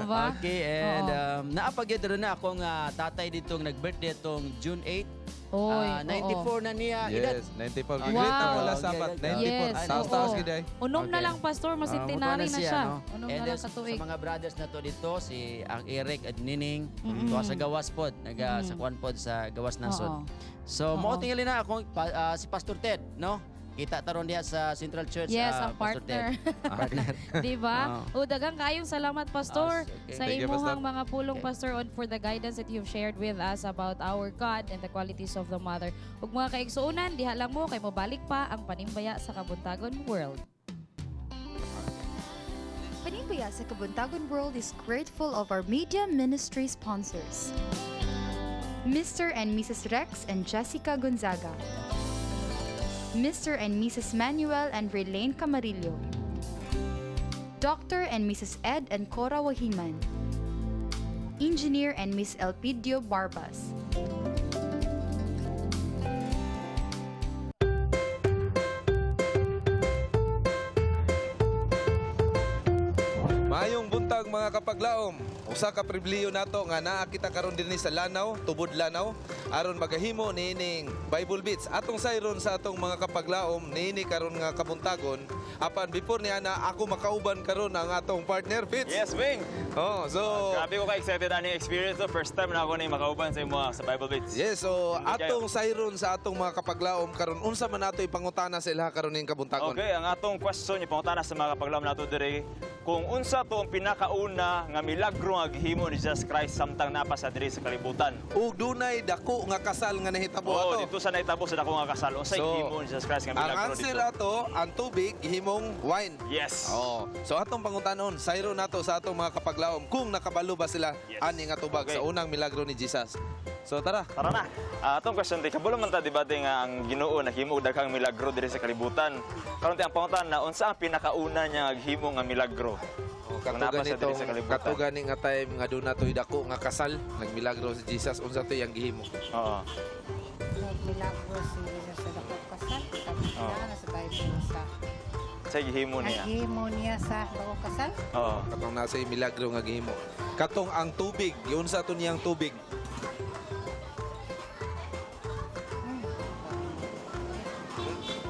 Ba? Okay, and naapagyod rin na akong tatay dito nag-birthday itong June 8. Oy, 94 na niya edad. Yes, 94. Gigreet na wala Sabat. 94. Yes, Taas-taas oo. gid ay. Unom na lang, Pastor, masintinary Mukuha na siya. no? Unom And na then, lang katuig. sa mga brothers na to dito, si ang Eric at Nining, tuwa sa gawas pod, naga sa kuan pod sa gawas nasod. So, mao tingali na akong si Pastor Ted, no? Kita taron diha sa Central Church. Yes, ang Pastor partner. Ted. Partner. Di ba? O daghang kayong salamat, Pastor, Okay. sa Thank you, imuhang Pastor. mga pulong, Pastor, on for the guidance that you've shared with us about our God and the qualities of the mother. Ug mga kaigsuonan, diha lang mo kay mobalik pa ang Panimbaya sa Kabuntagon World. Panimbaya sa Kabuntagon World is grateful of our media ministry sponsors. Mr. and Mrs. Rex and Jessica Gonzaga. Mr. and Mrs. Manuel and Relane Camarillo. Dr. and Mrs. Ed and Cora Wahiman. Engineer and Miss Elpidio Barbas. Maayong buntag, mga kapaglaom. Usa ka pribilehiyo nato nga naa kita karon dinhi sa Lanao, Tubod Lanao, aron magahimo niining Bible Beats. Atong sayron sa atong mga kapaglaom niini karon nga kabuntagon. Apan before ni ana, ako makauban karon ang atong partner Fitz. Yes, Wing. Oh, so Grabe ko ka-excited ani experience to. First time na ako ni makauban sa imo sa Bible Beats. Yes, so Hindi kayo. atong sayron sa atong mga kapaglaom karon, unsa man nato ipangutana sa ilaha karon ning kabuntagon? Okay, ang atong question ipangutana sa mga kapaglaom nato diri kung unsa to ang pinakauna nga milagro nga gihimo ni Jesus Christ samtang napa sa diri sa kalibutan. Ug dunay dako nga kasal nga nahitabo Oo, ato. dito sa nahitabo sa dako nga kasal. Unsay So, gihimo ni Jesus Christ nga ang milagro answer dito? ato, ang tubig gihimong wine. Yes. Oo. So atong pangutanon, sayro nato sa atong mga kapaglaom kung nakabalo ba sila ani nga tubag sa unang milagro ni Jesus. So tara. Tara na. Atong question ti, kabalo man ta debate nga ang Ginoo naghimo og daghang milagro diri sa kalibutan. Karon ti ang pangutan na unsa ang pinakauna niya nga gihimo nga milagro? Oh, Kung napa kato siya diri sa ganitong kalibutan. kato gani nga time nga doon natoy dako nga kasal, nagmilagro si Jesus, unsa to yang gihimo? Oo. Nagmilagro si Jesus sa dako kasal. Oo. Na sa Bible sa Sa gihimo niya. Naghimo niya sa dako kasal. Oo. Katong nasa milagro nga gihimo. Katong ang tubig, yun sa to niyang tubig.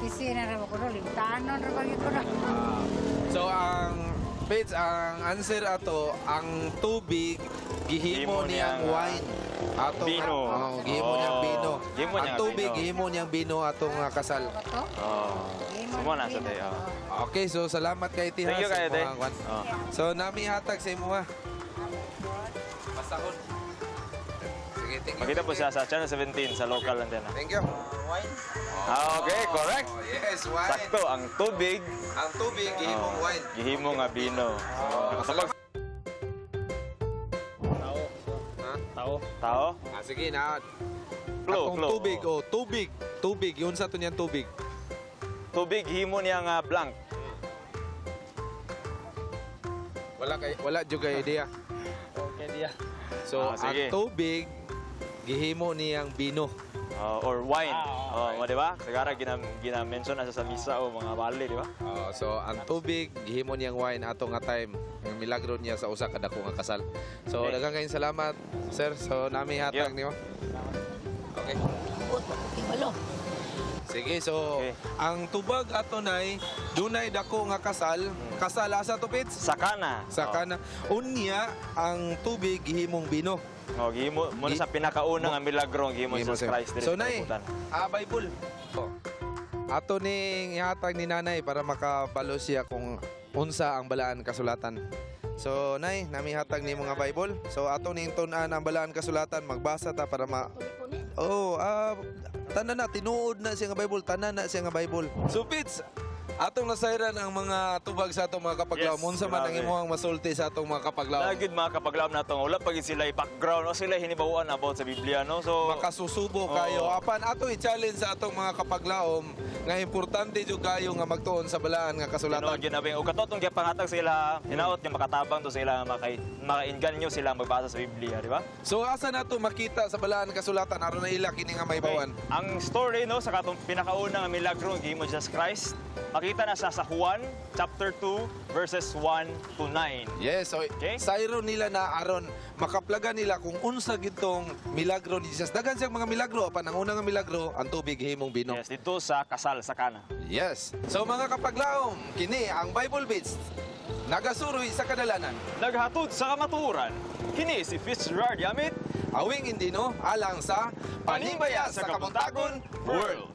Tisi na ra ko limtanon ra ba gyud ko na. So ang Page, ang answer ato, ang tubig gihimo Gihimo niyang niyang, wine. Atong bino. Oh, gihimo niyang Oh, bino. gihimo Ang niyang tubig bino. gihimo niyang bino atong kasal. Oh. Sumo na sa tayo. Okay, so salamat kay Tiha. Thank you sa kayo, Te. imong kwan. Oh. So nami hatag sa imo ha. Pasahon. Sige. Thank you. Makita po siya sa Channel 17 sa local antenna. Thank you. Wine? Ah, okay, correct. Oh, yes, wine. Sakto, ang tubig. Ang tubig, gihimong wine. Gihimo nga bino. Oh, nakasabag. Tao. Ha? Tao. Tao? Ah, sige na. Flow, Atong flow. tubig, oh, tubig. Tubig, yun sa to niyang tubig. Tubig, himo niya nga blank. Wala kay wala jud kay idea. Okay, diya. So, Ah, sige. ang tubig gihimo niyang bino. Oh, or wine. Oh, mo di ba? Sigara gina-mention na siya sa misa o mga bali, di ba? Oh, so ang tubig gihimo niyang wine ato nga time ang milagro niya sa usa ka dako nga kasal. So Okay. daghang kayong salamat, sir. So nami hatag nimo. Okay. Sige, so ang tubag ato nay dunay dako nga kasal. Kasal asa to, Pits? Sakana. Sakana. Unya ang tubig gihimong bino. Oh, gihimo mo na sa pinakauna nga milagro ang gihimo ni Gihimo Jesus siya. Christ diri So sa nay, kalibutan. Bible. Oh. Ato ning ihatag ni nanay para makabalo siya kung unsa ang balaan kasulatan. So nay, nami hatag ni mga Bible. So ato ning tun-an ang balaan kasulatan, magbasa ta para ma Oh, tanan na tinuod na siya nga Bible, tanan na siya nga Bible. So Pits, atong nasayran ang mga tubag sa atong mga kapaglaom. Yes, Unsa man ang grabe. imong masulti sa atong mga kapaglaom? Lagi mga kapaglaom nato nga wala pa gid sila background o sila hinibawan about sa Biblia, no? So makasusubo kayo. Apan ato i-challenge sa atong mga kapaglaom nga importante jud kayo nga magtuon sa balaan nga kasulatan. Tinuod yun na ba? O katotong gipangatag sila, hinaot nga makatabang to sila, makainganyo sila magbasa sa Biblia, di ba? So asa nato makita sa balaan kasulatan aron na ila kini nga mahibawan? Ang story no sa katong pinakauna nga milagro nga gihimo Jesus Christ, makita na sa Juan chapter 2 verses 1 to 9. Yes, so sayro nila na aron makaplaga nila kung unsa gitong milagro ni Jesus. Daghan siyang mga milagro apan ang una nga milagro ang tubig himong bino. Yes, dito sa kasal sa Kana. Yes. So mga kapaglaom, kini ang Bible Beats. Nagasuroy sa kadalanan. Naghatod sa kamatuoran. Kini si Fitzgerald Yamit, Awing Indino alang sa Panimbaya sa Kabuntagon World.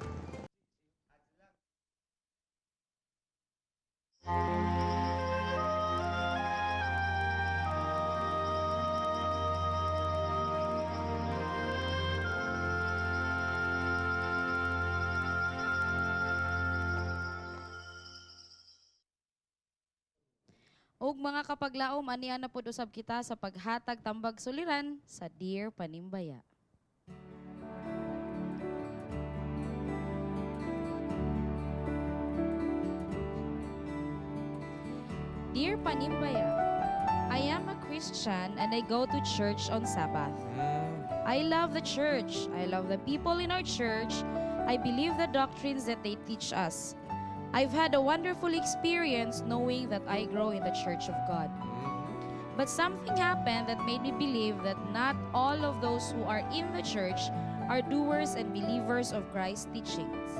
Ug mga kapaglaom, anian na pod usab kita sa paghatag tambag suliran sa Dear Panimbaya. Dear Panimbaya, I am a Christian and I go to church on Sabbath. I love the church. I love the people in our church. I believe the doctrines that they teach us. I've had a wonderful experience knowing that I grow in the church of God. But something happened that made me believe that not all of those who are in the church are doers and believers of Christ's teachings.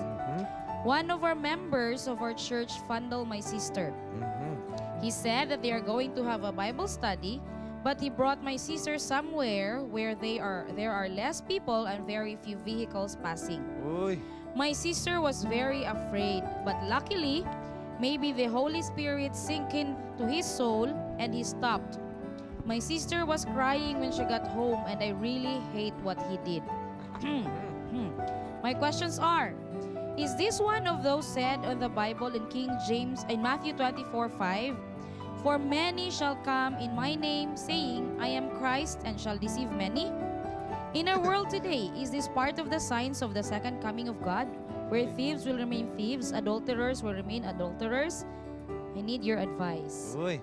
One of our members of our church fondled my sister. He said that they are going to have a Bible study, but he brought my sister somewhere where they are there are less people and very few vehicles passing. Uy. My sister was very afraid, but luckily, maybe the Holy Spirit sank into his soul and he stopped. My sister was crying when she got home and I really hate what he did. My questions are, is this one of those said on the Bible in King James in Matthew 24:5? For many shall come in my name, saying, I am Christ, and shall deceive many. In our world today, is this part of the signs of the second coming of God, where thieves will remain thieves, adulterers will remain adulterers? I need your advice. Uy.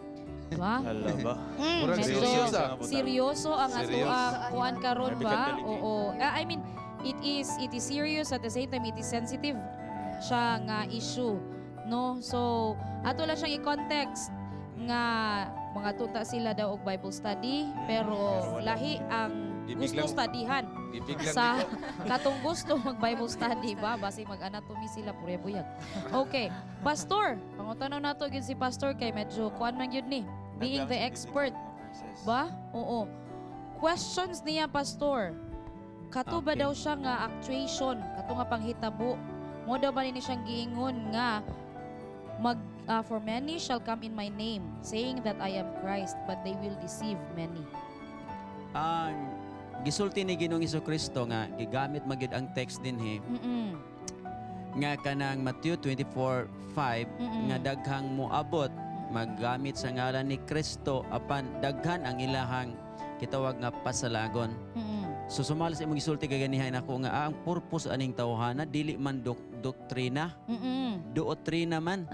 Diba? Hala ba? Murag Medyo seryoso, ah. seryoso ang ato Seryoso. kuan karon ba? May bigat. Oo. I mean, it is serious, at the same time it is sensitive siya nga issue, no? So, ato lang siyang i-context nga mga tuta sila daw og Bible study pero Pero wala. lahi ang gusto Gibiglang- studyhan Gibiglang sa katong gusto mag Bible study ba basi mag-anatomy sila pure buyag. Okay, pastor, pangutana nato gyud si pastor kay medyo kuan man gyud ni being the expert. Ba? Oo. Questions niya pastor. Kato ba Okay. daw siya nga actuation, kato nga panghitabo? Mo daw ba ni siyang giingon nga mag for many shall come in my name saying that I am Christ, but they will deceive many. Ang Gisulti ni Ginoong Kristo nga gigamit magyud ang text dinhi nga kanang Matthew 24:5 nga daghang moabot maggamit sa ngalan ni Kristo apan daghan ang ilahang kitawag nga pasalagon. So sumala sa imong gisulti kaganihan ako nga ang purpose aning tawhana dili man doktrina, dotrina man.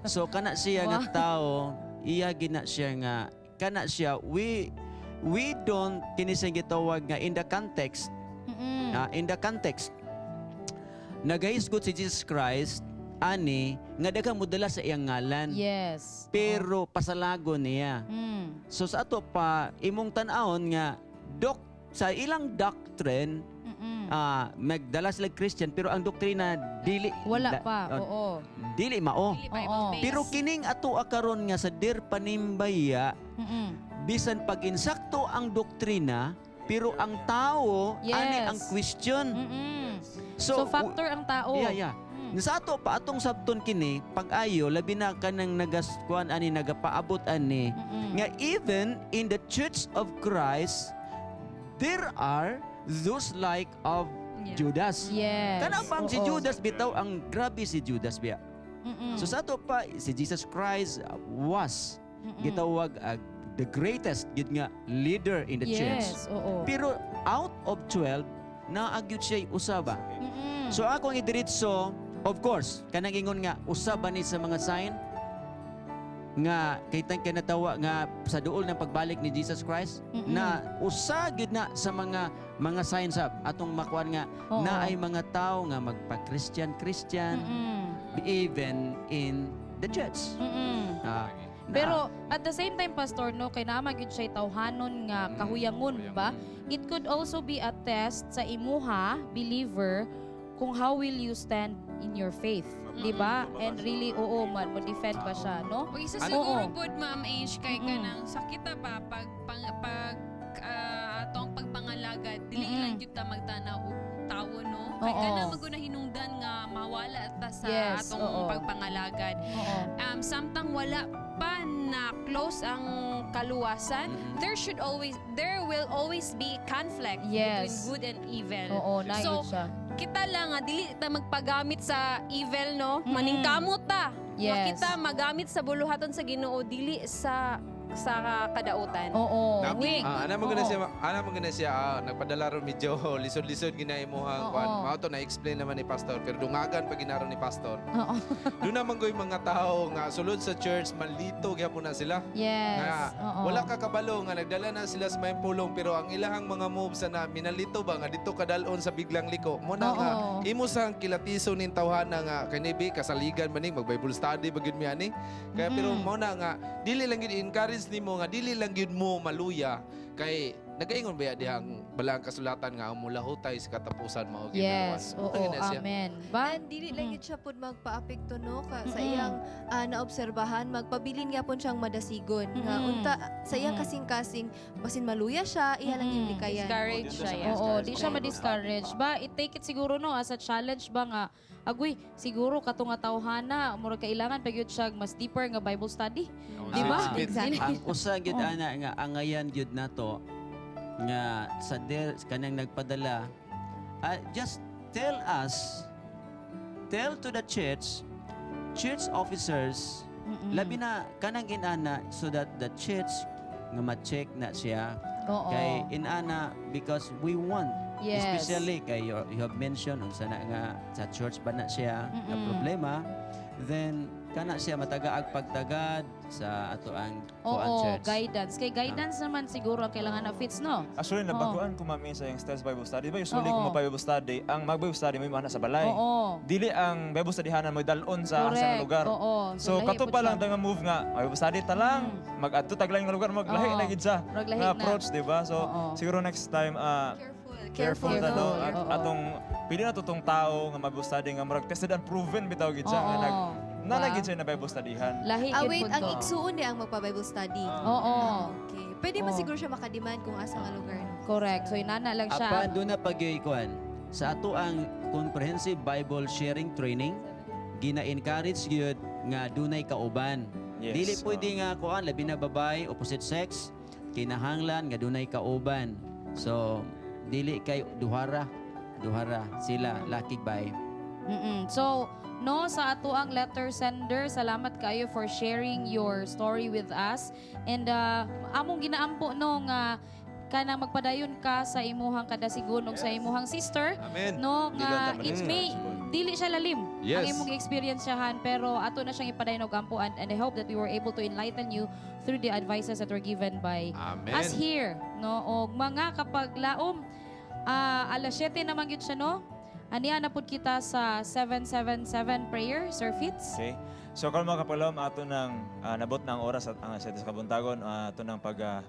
So kana siya nga tao, iya gina siya nga kana siya we don't kini siya gitawag nga in the context, in the context nagahisgot si Jesus Christ ani nga daghang modala sa iyang ngalan. Pero pasalagon niya. So sa ato pa imong tan-awon nga dok sa ilang doctrine, magdala sila Christian pero ang doktrina dili Wala pa. Dili mao. Oo. Pero kining ato karon nga sa Dear Panimbaya, bisan pag insakto ang doktrina pero ang tao ani ang question. So, factor ang tao. Yeah. Sa ato pa atong sabton kini pag-ayo labi na kanang nagaskuan ani nagapaabot ani nga even in the Church of Christ there are those like of Judas. Kana bang si Judas bitaw ang grabe si Judas biya. So sa ato pa si Jesus Christ was gitawag the greatest gid nga leader in the church. Pero out of 12 naa gyud siya usaba. So ako ang idiretso, of course, kanang ingon nga usaba ni sa mga sign nga kay tan kanatawa nga sa duol ng pagbalik ni Jesus Christ na usa gyud na sa mga signs up atong makuan nga na ay mga tao nga magpa-Christian Christian even in the church. Pero at the same time, Pastor, no, kay naa gyud siya tawhanon nga kahuyangon ba? It could also be a test sa imuha, believer, kung how will you stand in your faith, di ba? And really, oo, man, mo defend ba siya, no? O isa siguro pod, Ma'am Ange, kay kanang sakita ba pag atong pagpangalagad dili lang gyud ta magtanaw og tawo, no, kay kanang maguna hinungdan nga mawala ta sa atong pagpangalagad samtang wala pa na close ang kaluwasan, there will always be conflict between good and evil. Oo, naa So gyud siya. Kita lang nga dili ta magpagamit sa evil, no, maningkamot ta nga kita magamit sa buluhaton sa Ginoo, dili sa kadautan. Wing. Ana mo gana siya, ana mo gana siya, nagpadala ron medyo lisod-lisod gina imuhang kuan. Mao to na-explain naman ni pastor pero dungagan pa ginaron ni pastor. Doon naman ko'y mga tao nga sulod sa church malito gyapon na sila. Nga, wala ka kabalo nga nagdala na sila sa may pulong pero ang ilahang mga moves na minalito ba nga dito kadalon sa biglang liko. Mo na nga imo sang kilatiso ning tawhana nga kanibi kasaligan man ning mag Bible study ba gyud mi ani. Kaya pero mo na nga dili lang gyud encourage nimo nga dili lang gyud mo maluya kay nagaingon ba dihang balang kasulatan nga ang mulahutay sa katapusan mao gyud. Yes, oo, amen. Ba? And dili lang gyud siya pud magpaapekto, no, ka, sa iyang naobserbahan, magpabilin gyapon siyang madasigon nga unta sa iyang kasing-kasing basin maluya siya, iya lang yung likayan. Discourage siya. Yeah. Oo, di siya ma-discourage. Ba, i-take it siguro, no, as a challenge ba nga agoy siguro kato nga tawhana murag kailangan pa gyud siya mas deeper nga Bible study. Di ba? Exactly. Ang usa gyud ana nga angayan gyud nato nga sa der kanang nagpadala, just tell us, tell to the church, church officers, labi na kanang inana so that the church nga ma-check na siya kay inana because we want especially kay you have mentioned unsa na nga sa church ba na siya nga problema, then kana siya matagaag pagtagad sa ato ang kuan Oo, church. Guidance. Kay guidance naman siguro ang kailangan na fits, no? Actually, nabaguan ko, mami, sa yung Steps Bible Study. Di ba usually Oo. kung mag-Bible study, ang mag-Bible study mo na sa balay. Dili ang Bible studyhanan mo dalon sa asa nga lugar. So, So, lahi kato pud pa lang siya. nga move nga Bible study ta lang, mag-adto tag laing nga lugar, maglahi na gid siya. Murag lahi Nga na. approach, di ba? So, siguro next time Careful. careful ta, no? Careful. At atong pili na to tong tao nga Bible study nga murag tested and proven bitaw gid siya nga nag na Ba? gid siya na Bible studyhan. Lahi Ah, gyud wait, pud ang to. igsuon niya ang magpa-Bible study. Oo. Okay. Pwede man siguro siya makademand kung asa nga lugar, no? Correct. So inana lang siya. Apan doon na pag kuan sa ato ang comprehensive Bible sharing training, gina-encourage gyud nga dunay kauban. Dili pwede nga kuan labi na babae, opposite sex, kinahanglan nga dunay kauban. So dili kay duhara, duhara sila laki bay. So, no, sa ato ang letter sender, salamat kayo for sharing your story with us. And among ginaampo no nga kanang magpadayon ka sa imuhang kadasigon ug sa imuhang sister. Amen. No, Dili nga ta it may dili siya lalim ang imong experience siyahan, pero ato na siyang ipadayon og ampo and I hope that we were able to enlighten you through the advices that were given by Amen. us here, no. Og mga kapaglaom, alas 7 naman gyud siya, no. Aniya na pud kita sa 777 prayer, Sir Fitz. Okay. So karon, mga kapaglaom, ato nang nabot na ang oras at ang 7 sa kabuntagon, ato nang pag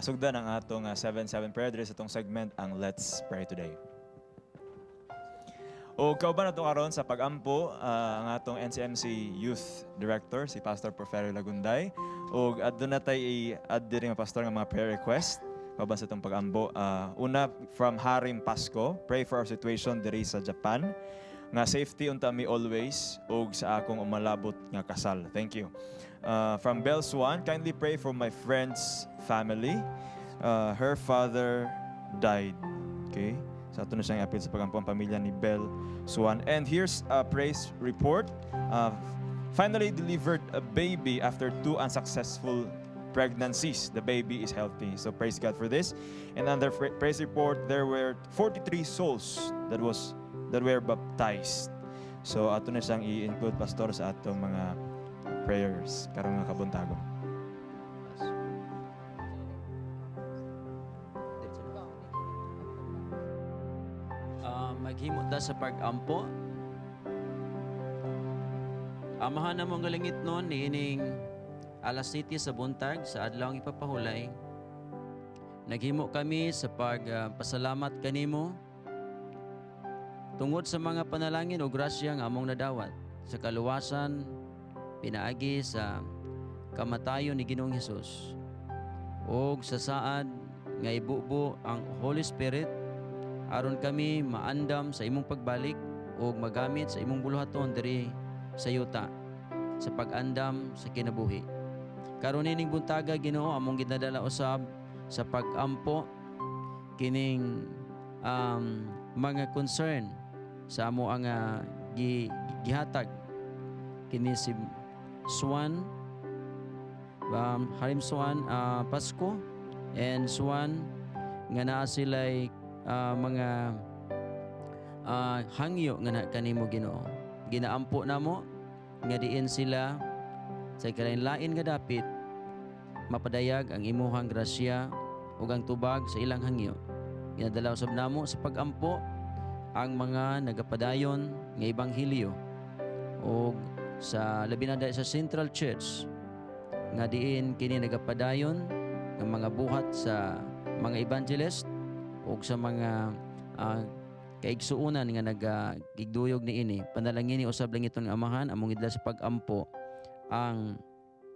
sugdan ang atong 7-7 prayer diri sa atong segment ang Let's Pray Today. O kauban nato karon sa pagampo ang atong NCMC Youth Director, si Pastor Porferio Lagunday. Og aduna tay i-add diri nga, pastor, nga mga prayer request kauban sa atong pagampo. Una from Harim Pasco, pray for our situation diri sa Japan nga safety unta mi always ug sa akong umalabot nga kasal. Thank you. From Bell Swan, kindly pray for my friend's family. Her father died. Okay? So ato na siyang appeal sa pagampo ang pamilya ni Bell Swan. And here's a praise report. Finally delivered a baby after two unsuccessful pregnancies. The baby is healthy. So praise God for this. And under praise report, there were 43 souls that were baptized. So ato na siyang i-include, pastor, sa atong mga prayers karong nga kabuntagon. Maghimo ta sa pag-ampo. Amahan namo nga langitnon, niining alas 7 sa buntag sa adlaw ipapahulay. Naghimo kami sa pagpasalamat kanimo tungod sa mga panalangin o grasya nga among nadawat sa kaluwasan pinaagi sa kamatayon ni Ginoong Hesus ug sa saad nga ibubo ang Holy Spirit aron kami maandam sa imong pagbalik ug magamit sa imong buluhaton diri sa yuta sa pag-andam sa kinabuhi. Karon nining buntaga, Ginoo, among ginadala usab sa pag-ampo kining mga concern sa amo ang gihatag kini si Swan, Harim Swan, Pasko and Swan nga naa sila'y mga hangyo nga na kanimo, Ginoo. Ginaampo namo nga diin sila sa kalain-lain nga dapit mapadayag ang imuhang grasya ug ang tubag sa ilang hangyo. Ginadala usab namo sa pagampo ang mga nagapadayon nga ebanghelyo ug sa labi na sa Central Church nga diin kini nagapadayon nga mga buhat sa mga evangelist ug sa mga kaigsuonan nga nagigduyog niini. Panalangini usab langiton nga Amahan, among idla sa pagampo ang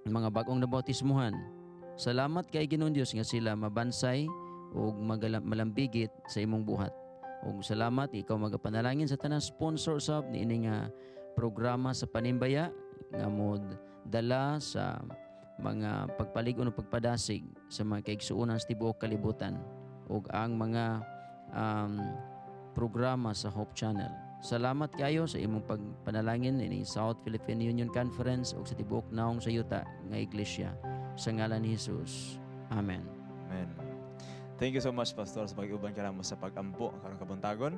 mga bag-ong nabautismuhan. Salamat kay Ginoong Dios nga sila mabansay ug malambigit sa imong buhat. Ug salamat ikaw magapanalangin sa tanang sponsor sab niini nga programa sa panimbaya nga mod dala sa mga pagpalig-on o pagpadasig sa mga kaigsuonan sa tibuok kalibutan ug ang mga programa sa Hope Channel. Salamat kayo sa imong pagpanalangin ini South Philippine Union Conference ug sa tibuok naong sa yuta nga iglesia. Sa ngalan ni Jesus. Amen. Amen. Thank you so much, Pastor, sa pag-uban kanamo sa pag-ampo karong kabuntagon.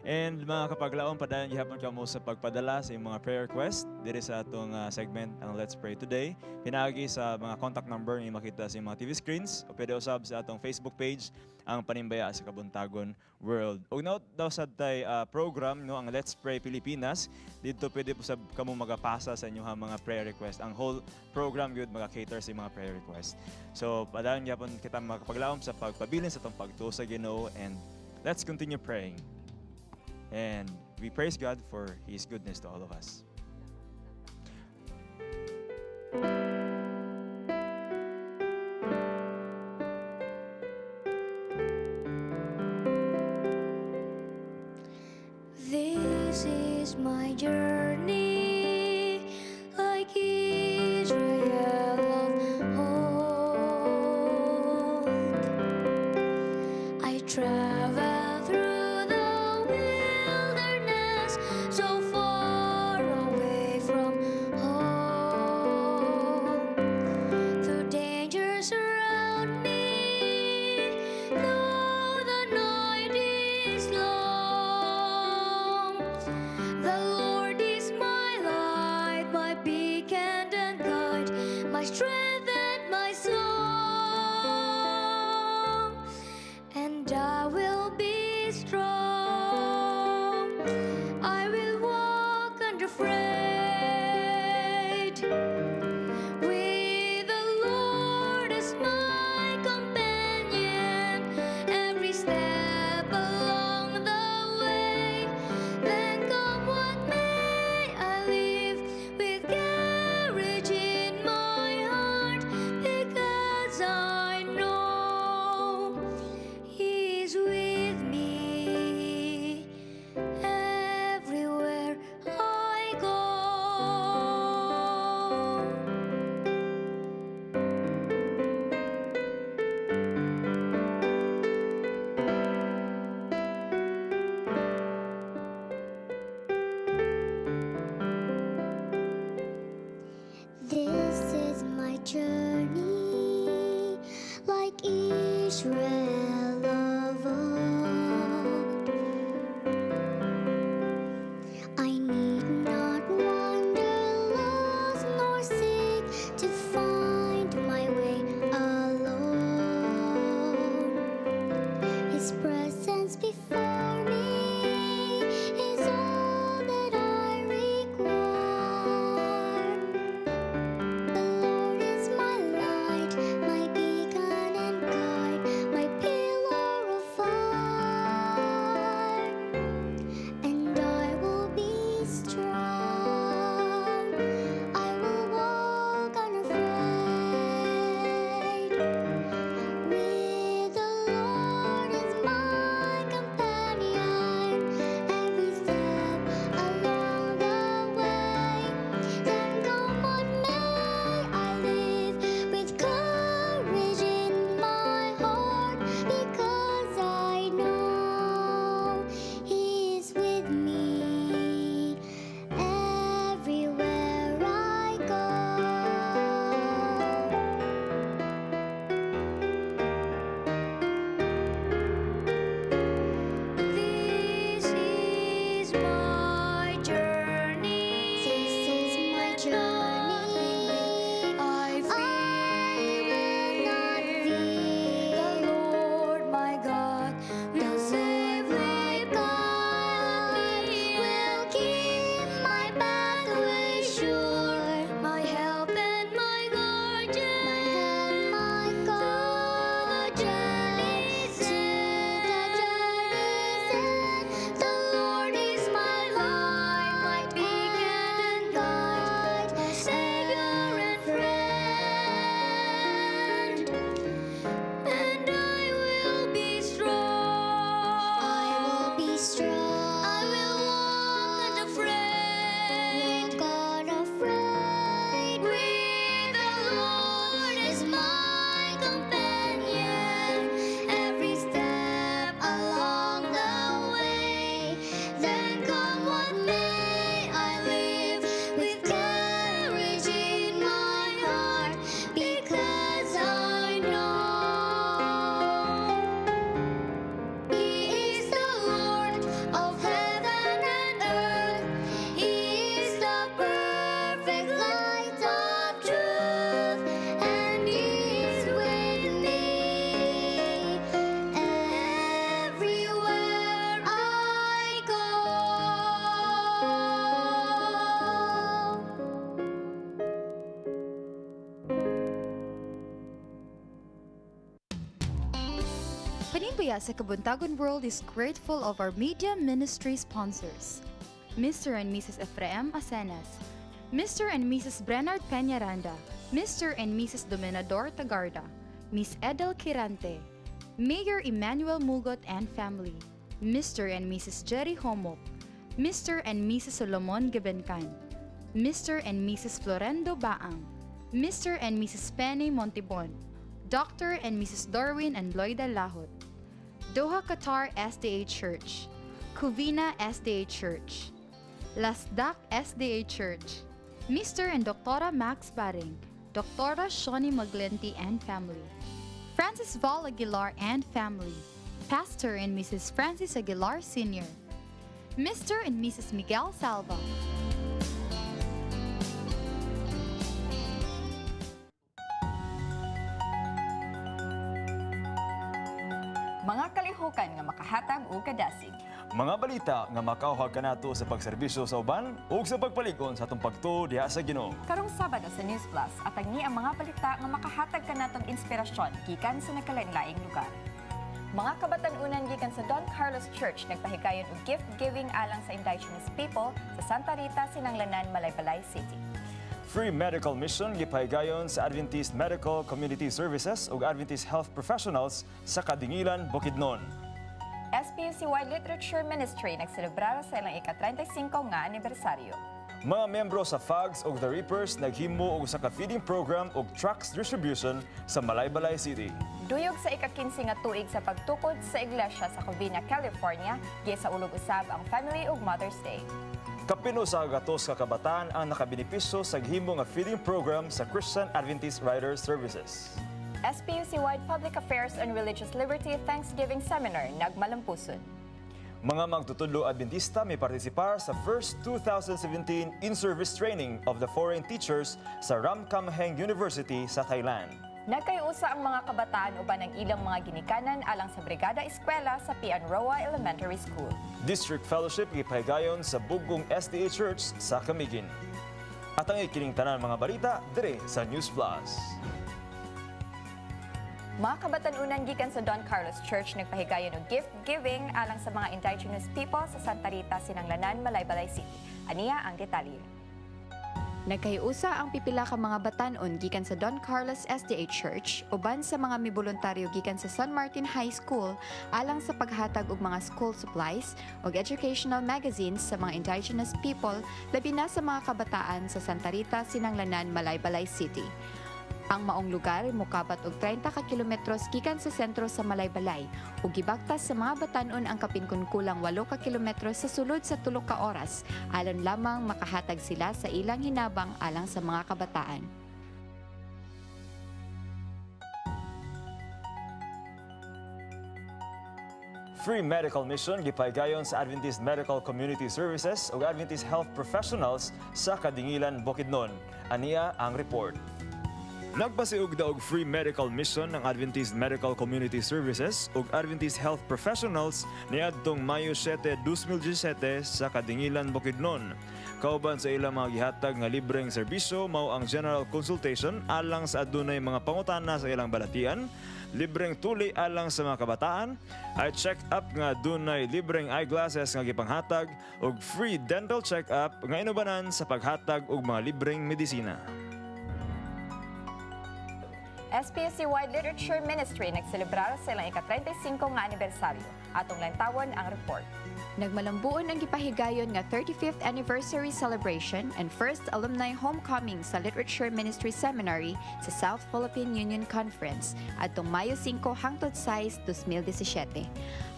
And mga kapaglaom, padayon gihapon kamo sa pagpadala sa inyong mga prayer request diri sa atong segment ang Let's Pray Today. Pinaagi sa mga contact number nga makita sa inyong mga TV screens o pwede usab sa atong Facebook page ang Panimbaya sa Kabuntagon World. Ug naa daw sad tay program, no, ang Let's Pray Pilipinas. Didto pwede po sab kamo magapasa sa inyong mga prayer request. Ang whole program gyud maga-cater sa mga prayer request. So padayon gyapon kita, mga kapaglaom, sa pagpabilin sa atong pagtuo sa Ginoo and let's continue praying. And we praise God for His goodness to all of us. This is my journey, like Israel of old. I travel Hand and guide, my strength and my song. And I will be strong. I will walk unafraid. With the Lord as my companion, every step along the way. Then come what may, I live with courage in my heart because I know He's with me everywhere I go. This is my journey, like Israel of old. I need not wander lost nor seek to find my way alone. His presence before me is all that I require. The Lord is my light, my beacon and guide, my pillar of fire. And I will be strong. I will walk unafraid. With the Lord as my companion, every step along the way. Then come what may, I live with courage in my heart because I know He is with me everywhere I go. This is my journey. This is my journey. I will not fear. The Lord my God will safely guide me. Will keep my pathway sure. My help and my guardian. My help, my guardian. To the journey's end. The Lord is my light, my beacon and guide, my Savior and friend. And I will be strong. I will be strong. I will walk unafraid. Walk unafraid. With the Lord as my companion, every step along the way. Then come what may, I live with courage in my heart because I know He is the Lord of heaven and earth. He is the perfect light of truth, and He is with me everywhere I go. Panimbaya sa Kabuntagon World is grateful of our media ministry sponsors: Mr. and Mrs. Ephraim Asenas, Mr. and Mrs. Bernard Peñaranda, Mr. and Mrs. Dominador Tagarda, Miss Edel Quirante, Mayor Emmanuel Mugot and family, Mr. and Mrs. Jerry Homok, Mr. and Mrs. Solomon Gebencan, Mr. and Mrs. Florendo Baang, Mr. and Mrs. Penny Montibon, Dr. and Mrs. Darwin and Loida Lahot, Doha, Qatar SDA Church, Covina SDA Church, Lasdak SDA Church, Mr. and Dr. Max Baring, Dr. Shawnee Maglenti and family, Francis Val Aguilar and family, Pastor and Mrs. Francis Aguilar Sr., Mr. and Mrs. Miguel Salva. Mga kalihukan nga makahatag og kadasig. Mga balita nga makauhag kanato sa pagserbisyo sa uban ug sa pagpalig-on sa atong pagtuo diha sa Ginoo. Karong Sabado sa News Plus, atag ni ang mga balita nga makahatag kanatong inspirasyon gikan sa nagkalain-laing lugar. Mga kabatan-unan gikan sa Don Carlos Church nagpahigayon og gift giving alang sa indigenous people sa Santa Rita, Sinanglanan, Malaybalay City. Free medical mission gipahigayon sa Adventist Medical Community Services ug Adventist Health Professionals sa Kadingilan, Bukidnon. SPUC-wide Literature Ministry nagselebrar sa ilang ika-35 nga anibersaryo. Mga miyembro sa FAGS ug The Reapers naghimo og usa ka feeding program ug tracts distribution sa Malaybalay City. Duyog sa ika-15 nga tuig sa pagtukod sa iglesia sa Covina, California, gisaulog usab ang Family ug Mother's Day. Kapin 100 ka kabataan ang nakabenepisyo sa gihimo nga feeding program sa Christian Adventist Writer Services. SPUC-wide Public Affairs and Religious Liberty Thanksgiving Seminar nagmalampuson. Mga magtutudlo Adventista may partisipar sa first 2017 in-service training of the foreign teachers sa Ramkhamhaeng University sa Thailand. Nagkayusa ang mga kabataan uban ang ilang mga ginikanan alang sa Brigada Eskwela sa P. Roa Elementary School. District Fellowship gipahigayon sa Bugong SDA Church sa Camiguin. At ang ikining tanan mga balita dire sa News Plus. Mga kabatan-unan gikan sa Don Carlos Church nagpahigayon og gift giving alang sa mga indigenous people sa Santa Rita, Sinanglanan, Malaybalay City. Aniya ang detalye. Nagkahiusa ang pipila ka mga batan-on gikan sa Don Carlos SDA Church uban sa mga miboluntaryo gikan sa San Martin High School alang sa paghatag og mga school supplies ug educational magazines sa mga indigenous people, labi na sa mga kabataan sa Santa Rita, Sinanglanan, Malaybalay City. Ang maong lugar mokabat og 30 ka kilometros gikan sa sentro sa Malaybalay ug gibaktas sa mga batan-on ang kapin kun kulang 8 ka kilometros sa sulod sa 3 ka oras aron lamang makahatag sila sa ilang hinabang alang sa mga kabataan. Free medical mission gipahigayon sa Adventist Medical Community Services ug Adventist Health Professionals sa Kadingilan, Bukidnon. Aniya ang report. Nagpasiugda og free medical mission ng Adventist Medical Community Services ug Adventist Health Professionals niadtong Mayo 7, 2017 sa Kadingilan, Bukidnon. Kauban sa ilang mga gihatag nga libreng serbisyo mao ang general consultation alang sa adunay mga pangutana sa ilang balatian, libreng tuli alang sa mga kabataan, eye check-up nga adunay libreng eyeglasses nga gipanghatag ug free dental check-up nga inubanan sa paghatag og mga libreng medisina. SPUC-wide Literature Ministry nagselebrar sa ilang ika-35 nga anibersaryo. Atong lantawon ang report. Nagmalambuon ang gipahigayon nga 35th anniversary celebration and first alumni homecoming sa Literature Ministry Seminary sa South Philippine Union Conference adtong Mayo 5 hangtod 6, 2017.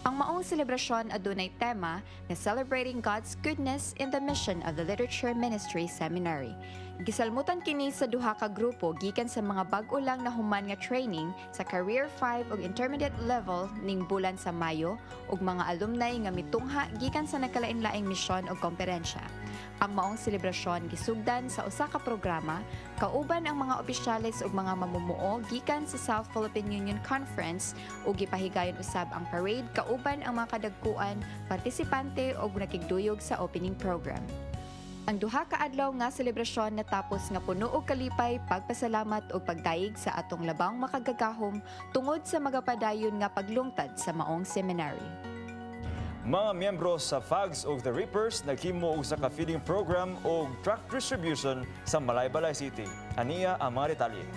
Ang maong selebrasyon adunay tema nga Celebrating God's Goodness in the Mission of the Literature Ministry Seminary. Gisalmutan kini sa duha ka grupo gikan sa mga bag-o lang nahuman nga training sa Career 5 ug Intermediate level ning bulan sa Mayo ug mga alumni nga mitungha gikan sa nagkalain-laing misyon ug komperensya. Ang maong selebrasyon gisugdan sa usa ka programa kauban ang mga opisyales ug mga mamumuo gikan sa South Philippine Union Conference ug gipahigayon usab ang parade kauban ang mga kadagkuan, partisipante ug nakigduyog sa opening program. Ang duha ka adlaw nga selebrasyon natapos nga puno og kalipay, pagpasalamat ug pagdayeg sa atong labang makagagahom tungod sa magapadayon nga paglungtad sa maong seminary. Mga miyembro sa FAGS ug The Reapers naghimo og usa ka feeding program ug tract distribution sa Malaybalay City. Aniya ang mga detalye.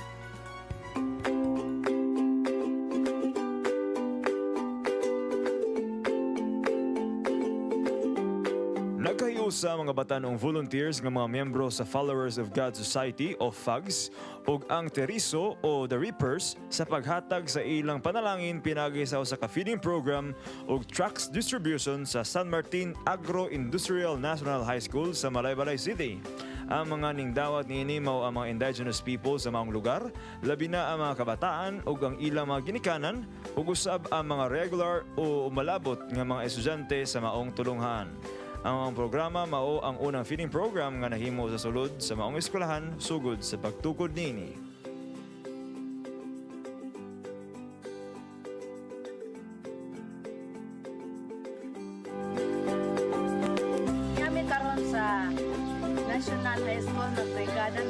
Nagkahiusa mga batan-ong volunteers nga mga miyembro sa Followers of God Society o FAGS ug ang Teriso o The Reapers sa paghatag sa ilang panalangin pinagi sa usa ka feeding program ug tracts distribution sa San Martin Agro-Industrial National High School sa Malaybalay City. Ang mga ningdawat niini mao ang mga indigenous people sa maong lugar, labi na ang mga kabataan ug ang ilang mga ginikanan ug usab ang mga regular o malabot nga mga estudyante sa maong tulunghaan. Ang mga programa mao ang unang feeding program nga nahimo sa sulod sa maong eskwelahan sugod sa pagtukod niini.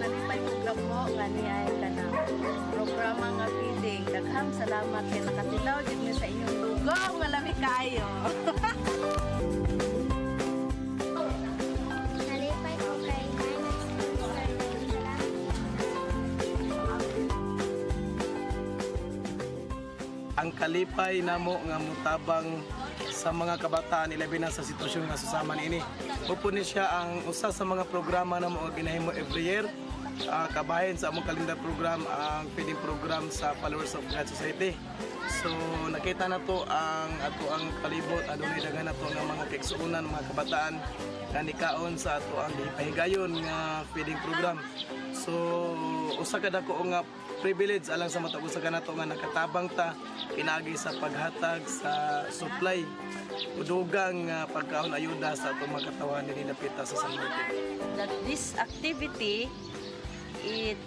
Nalipay ko gamo nga niya ay kanang programa nga feeding. Daghang salamat kay nakatilaw jud mi sa inyong dugong malami kaayo. Nalipay ko kay minus. Ang kalipay namo nga mutabang sa mga kabataan, ilabi na sa sitwasyon nga susama niini. Upo ni siya ang usa sa mga programa namo nga ginahimo every year. Kabahin sa among calendar program ang feeding program sa Followers of God Society. So nakita na to ang ato ang palibot, adunay daghan nato nga mga kaigsuonan, mga kabataan nga nikaon sa ato ang gipahigayon nga feeding program. So usa ka dako nga privilege alang sa matag usa ka nato nga nakatabang ta pinaagi sa paghatag sa supply o dugang nga pagkaon, ayuda sa atong mga katawhan dinhi dapita sa San Martin. That this activity, it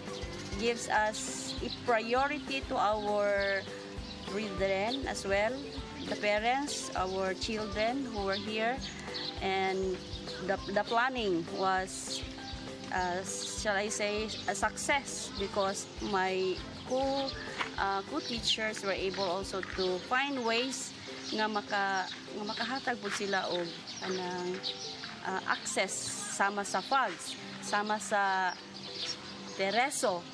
gives us a priority to our brethren as well, the parents, our children who were here, and the planning was, shall I say, a success because my co-teachers were able also to find ways nga makahatag pud sila og anang access sama sa FOGS, sama sa Tereso.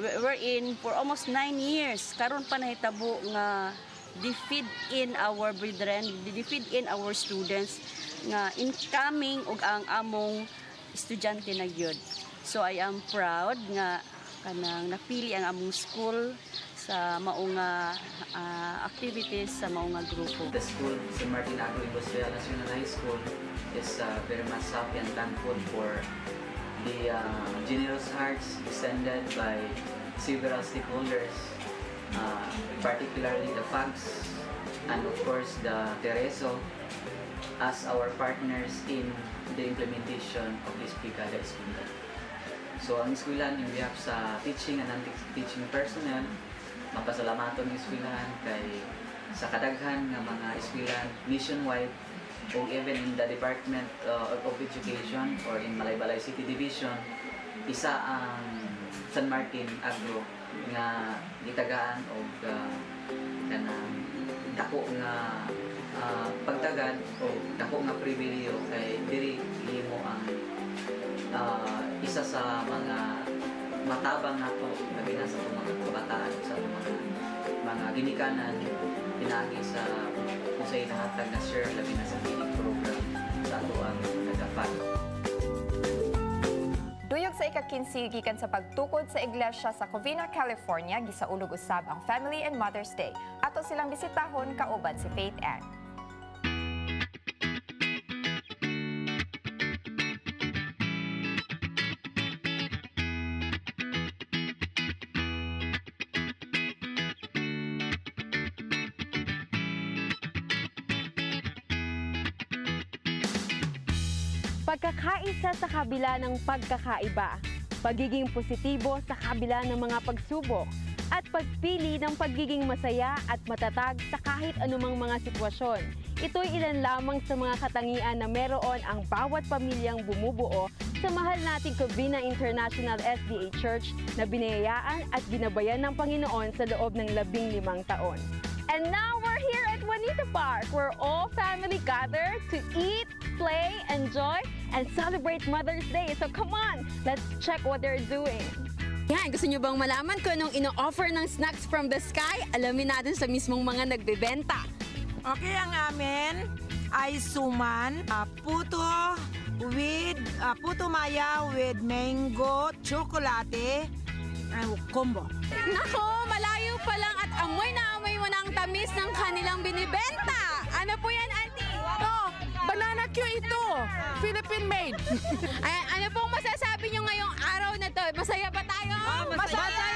We're in for almost 9 years. Karon pa nahitabo nga di-feed in our brethren, di-feed in our students nga incoming ug ang among estudyante na gyud. So I am proud nga kanang napili ang among school sa mao nga activities, sa mao nga grupo. The school, San Martin Agro Industrial National High School, is very much happy and thankful for the generous hearts extended by several stakeholders, particularly the FAGS and of course the Tereso as our partners in the implementation of this Brigada Eskwela. So ang eskwelahan, in behalf sa teaching and non-teaching personnel, mapasalamaton ang eskwelahan kay sa kadaghan nga mga eskwelahan nationwide o even in the Department of Education or in Malaybalay City Division, isa ang San Martin Agro nga gitagaan og kanang dako nga pagtagad o dako nga pribilehiyo kay diri gihimo ang isa sa mga matabang nato labi na sa atong mga kabataan, sa atong mga ginikanan, pinaagi sa usay nahatag na share labi na sa feeding program sa ato ang nagafag. Duyog sa ika-15 gikan sa pagtukod sa iglesia sa Covina, California, gisaulog usab ang Family and Mother's Day. Ato silang bisitahon kauban si Faith Ann. Pagkakaisa sa kabila ng pagkakaiba, pagiging positibo sa kabila ng mga pagsubok, at pagpili ng pagiging masaya at matatag sa kahit anumang mga sitwasyon. Ito'y ilan lamang sa mga katangian na meron ang bawat pamilyang bumubuo sa mahal nating Covina International SDA Church na biniyayaan at ginabayan ng Panginoon sa loob ng 15 taon. And now we're here at Juanita Park, where all family gather to eat, play, enjoy, and celebrate Mother's Day. So come on, let's check what they're doing. Yan, gusto nyo bang malaman kung anong ino-offer ng Snacks from the Sky? Alamin natin sa mismong mga nagbebenta. Okay, ang amin ay suman, puto with puto maya with mango, chocolate, combo. Nako, malayo pa lang at amoy na amoy mo na ang tamis ng kanilang binibenta. Ano po yan, auntie? Ito, banana cue ito. Philippine made. Ayan, ano pong masasabi nyo ngayong araw na to? Masaya ba tayo? Masaya!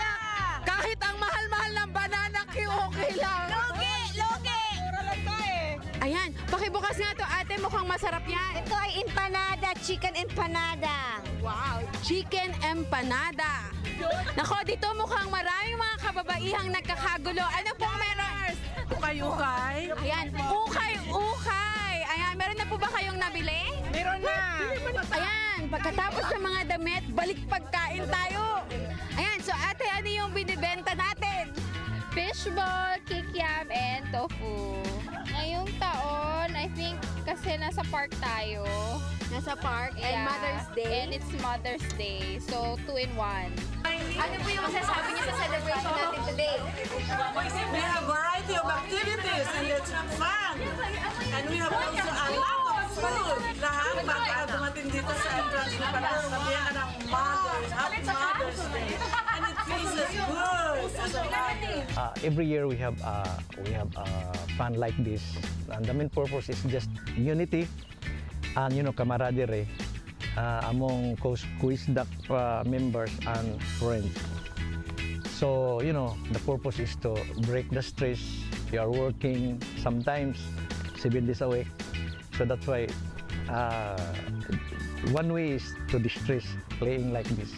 Kahit ang mahal-mahal ng banana cue, okay lang. Lugi! Lugi! Ayan, pakibukas nga to, ate. Mukhang masarap yan. Ito ay empanada, chicken empanada. Wow, chicken empanada. Nako, dito mukhang maraming mga kababaihang nagkakagulo. Ano pong meron? Ukay-ukay. Ayan, ukay-ukay. Ayan, meron na na po ba kayong nabili? Meron na. Ayan, pagkatapos ng mga damit, balik pagkain tayo. Ayan, so ate, ano yung binibenta natin? Fishball, kikiam, and tofu. Ngayong taon, I think kasi nasa park tayo. Nasa park and Mother's Day. And it's Mother's Day. So, two in one. Ano po yung masasabi niyo sa celebration natin today? We have variety of activities and it's fun. And we have also a lot of food. Lahat baka dumating dito sa entrance na pala, sabihan ka ng Mother's, Happy Mother's Day. And it feels as good as a mother. Every year we have a fun like this, and the main purpose is just unity and camaraderie among Kuisdak members and friends. So the purpose is to break the stress. You are working sometimes 7 days a week, so that's why one way is to de-stress, playing like this.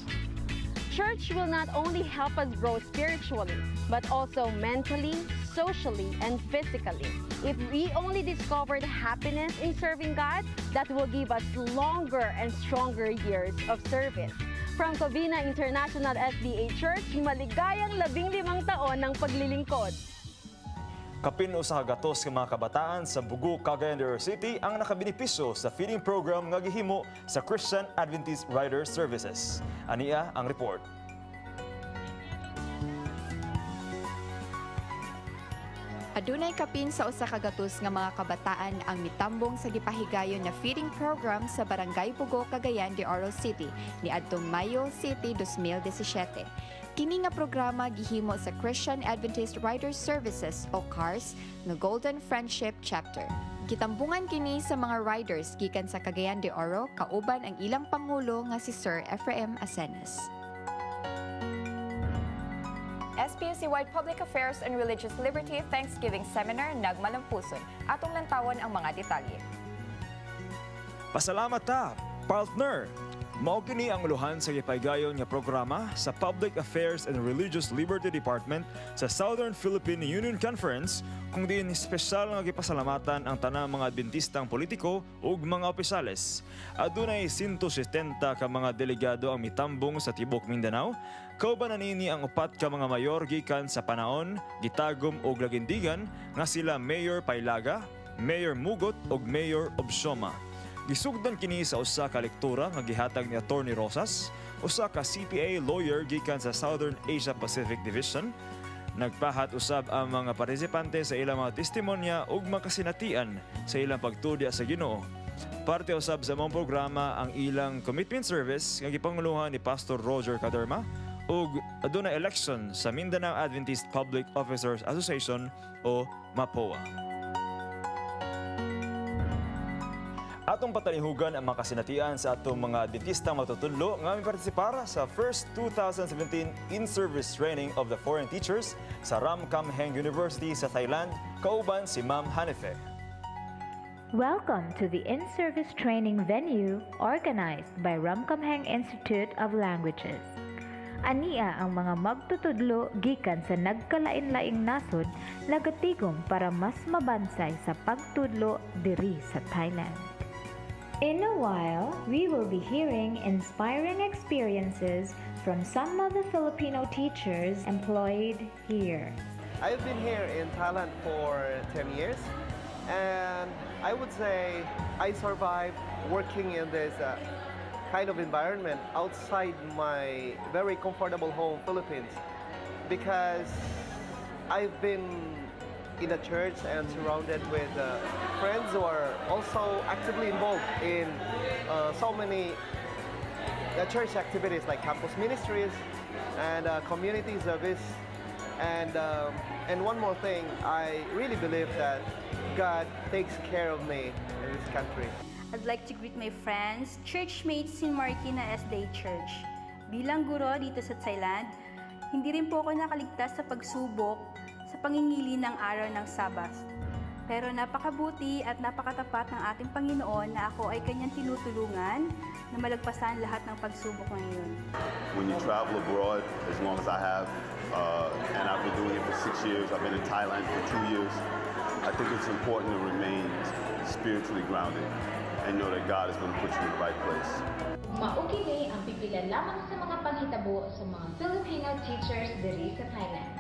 Church will not only help us grow spiritually, but also mentally, socially, and physically. If we only discovered happiness in serving God, that will give us longer and stronger years of service. From Covina International SDA Church, maligayang 15 taon ng paglilingkod. Kapin 100 ka mga kabataan sa Bugo, Cagayan de Oro City ang nakabenepisyo sa feeding program nga gihimo sa Christian Adventist Rider Services. Ania ang report. Adunay kapin sa 100 nga mga kabataan ang mitambong sa gipahigayon na feeding program sa Barangay Bugo, Cagayan de Oro City niadtong Mayo 7, 2017. Kini nga programa gihimo sa Christian Adventist Riders Services o CARS nga Golden Friendship Chapter. Gitambungan kini sa mga riders gikan sa Cagayan de Oro kauban ang ilang pangulo nga si Sir Ephraim Asenes. SPUC-wide Public Affairs and Religious Liberty Thanksgiving Seminar nagmalampuson. Atong lantawan ang mga detalye. Pasalamat ta, partner! Mao kini ang uluhan sa gipahigayon nga programa sa Public Affairs and Religious Liberty Department sa Southern Philippine Union Conference, kung diin espesyal nga gipasalamatan ang tanang mga Adventistang politiko ug mga opisyales. Adunay 170 ka mga delegado ang mitambong sa tibok Mindanao. Kauban niini ang upat ka mga mayor gikan sa Panaon, Gitagum ug Lagindigan nga sila Mayor Paylaga, Mayor Mugot ug Mayor Obsioma. Gisugdan kini sa usa ka lektura nga gihatag ni Attorney Rosas, usa ka CPA lawyer gikan sa Southern Asia Pacific Division. Nagpahat usab ang mga partisipante sa ilang mga testimonya ug makasinatian sa ilang pagtudya sa Ginoo. Parte usab sa maong programa ang ilang commitment service nga gipanguluhan ni Pastor Roger Caderma ug aduna election sa Mindanao Adventist Public Officers Association o MAPOA. Atong patalihugan ang mga kasinatian sa atong mga Adventista magtutudlo nga mipartisipar sa first 2017 in-service training of the foreign teachers sa Ramkhamhaeng University sa Thailand, kauban si Ma'am Hanife. Welcome to the in-service training venue organized by Ramkhamhaeng Institute of Languages. Ania ang mga magtutudlo gikan sa nagkalain-laing nasod nagatigom para mas mabansay sa pagtudlo diri sa Thailand. In a while, we will be hearing inspiring experiences from some of the Filipino teachers employed here. I've been here in Thailand for 10 years, and I would say I survived working in this kind of environment outside my very comfortable home, Philippines, because I've been in a church and surrounded with friends who are also actively involved in so many church activities like campus ministries and community service. And one more thing, I really believe that God takes care of me in this country. I'd like to greet my friends, churchmates in Marikina SDA Church. Bilang guro dito sa Thailand, hindi rin po ako nakaligtas sa pagsubok sa pangingili ng araw ng Sabbath. Pero napakabuti at napakatapat ng ating Panginoon na ako ay kanyang tinutulungan na malagpasan lahat ng pagsubok na iyon. When you travel abroad, as long as I have, and I've been doing it for 6 years, I've been in Thailand for 2 years, I think it's important to remain spiritually grounded and know that God is going to put you in the right place. Mao kini ang pipila lamang sa mga panghitabo sa mga Filipino teachers diri sa Thailand.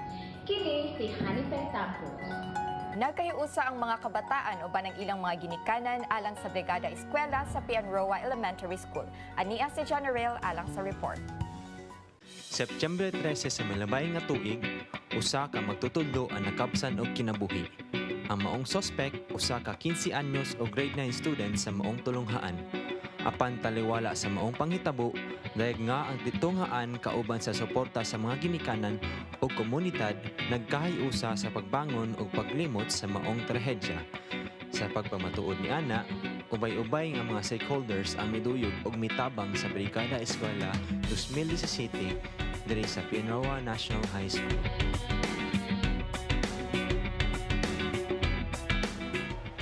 Kini si Hanife Tampos. Nagkahiusa ang mga kabataan uban ang ilang mga ginikanan alang sa Brigada Eskwela sa Pianroa Elementary School. Ania si General alang sa report. Setyembre 13 sa milabay nga tuig, usa ka magtutudlo ang nakabsan og kinabuhi. Ang maong sospek, usa ka 15 anyos o grade 9 student sa maong tulunghaan. Apan taliwala sa maong panghitabo, dayag nga ang titunghaan kauban sa suporta sa mga ginikanan o komunidad nagkahiusa sa pagbangon ug paglimot sa maong trahedya. Sa pagpamatuod ni ana, ubay-ubay nga mga stakeholders ang miduyog og mitabang sa Brigada Eskwela 2017 diri sa Pianoa National High School.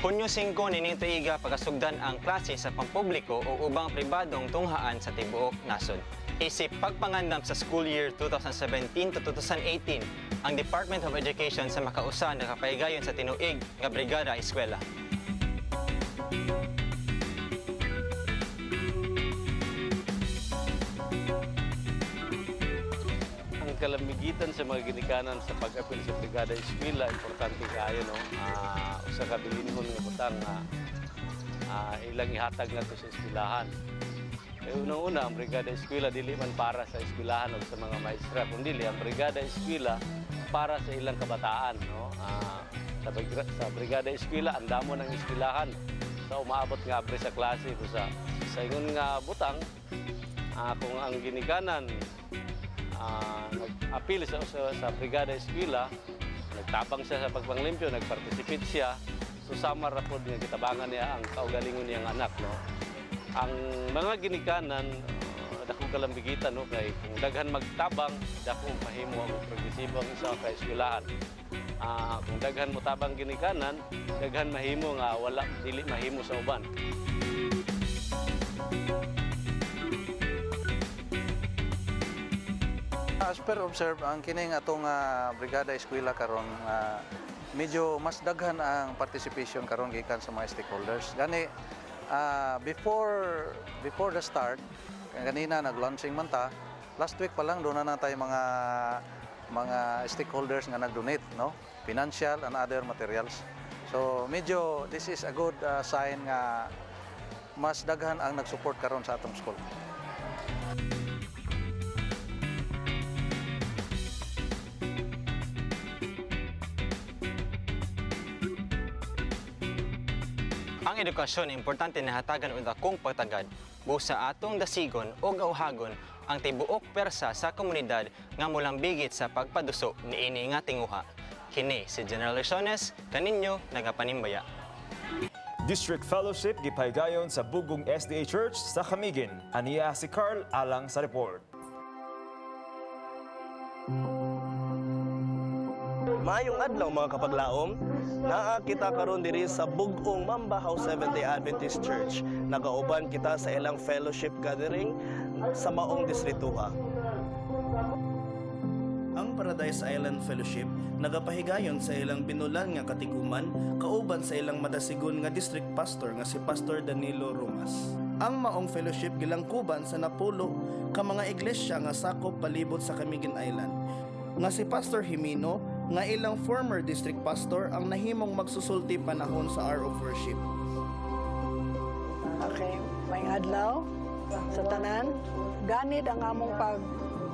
Hunyo 5 nining tuiga pagkasugdan ang klase sa pampubliko o ubang pribadong tunghaan sa tibuok nasod. Isip pagpangandam sa school year 2017 to 2018, ang Department of Education sa makausa nakapahigayon sa tinuig nga Brigada Eskwela. Ang kalamigitan sa mga ginikanan sa pag-apil sa Brigada Eskwela, importante kaayo, no? Usa ka bilinhon nga butang nga ilang ihatag nato sa eskwelahan. Kay unang-una, ang Brigada Eskwela dili man para sa eskwelahan o sa mga maestra, kundi ang Brigada Eskwela para sa ilang kabataan, no? Sa Brigada Eskwela, ang damo ng eskwelahan sa umaabot nga abre sa klase busa sa ingon nga butang, kung ang ginikanan nag-apil sa Brigada Eskwela, nagtabang siya sa pagpanglimpyo, nagparticipate siya, so sama ra pod nga gitabangan niya ang kaugalingon niyang anak, no? Ang mga ginikanan, dako kalambigitan, no, kay kung daghan magtabang, dako mahimo ang progresibo ang isa ka eskwelahan. Kung daghan mo tabang ginikanan, daghan mahimo nga wala dili mahimo sa uban. As per observe, ang kining atong Brigada Eskwela karon, medyo mas daghan ang participation karon gikan sa mga stakeholders. Gani before before the start, kanina nag-launching man ta, last week pa lang doon na tayo mga stakeholders nga nag-donate, no? Financial and other materials. So medyo this is a good sign nga mas daghan ang nag-support karon sa atong school. Ang edukasyon importante na hatagan og dakong pagtagad busa sa atong dasigon o gauhagon ang tibuok persa sa komunidad nga mulambigit sa pagpaduso niini nga tinguha. Kini si General Lecciones, kaninyo nagapanimbaya. District Fellowship gipahigayon sa Bugong SDA Church sa Camiguin. Aniya si Carl alang sa report. Maayong adlaw, mga kapaglaom, naa kita karon diri sa bug-ong Mambajao Seventh-day Adventist Church. Nagauban kita sa ilang fellowship gathering sa maong distrituha. Ang Paradise Island Fellowship nagapahigayon sa ilang binulan nga katiguman kauban sa ilang madasigon nga district pastor nga si Pastor Danilo Romas. Ang maong fellowship gilangkuban sa napulo ka mga iglesia nga sakop palibot sa Camiguin Island. Nga si Pastor Jimeno nga ilang former district pastor ang nahimong magsusulti panahon sa hour of worship. Okay, maayong adlaw sa tanan. Ganid ang among pag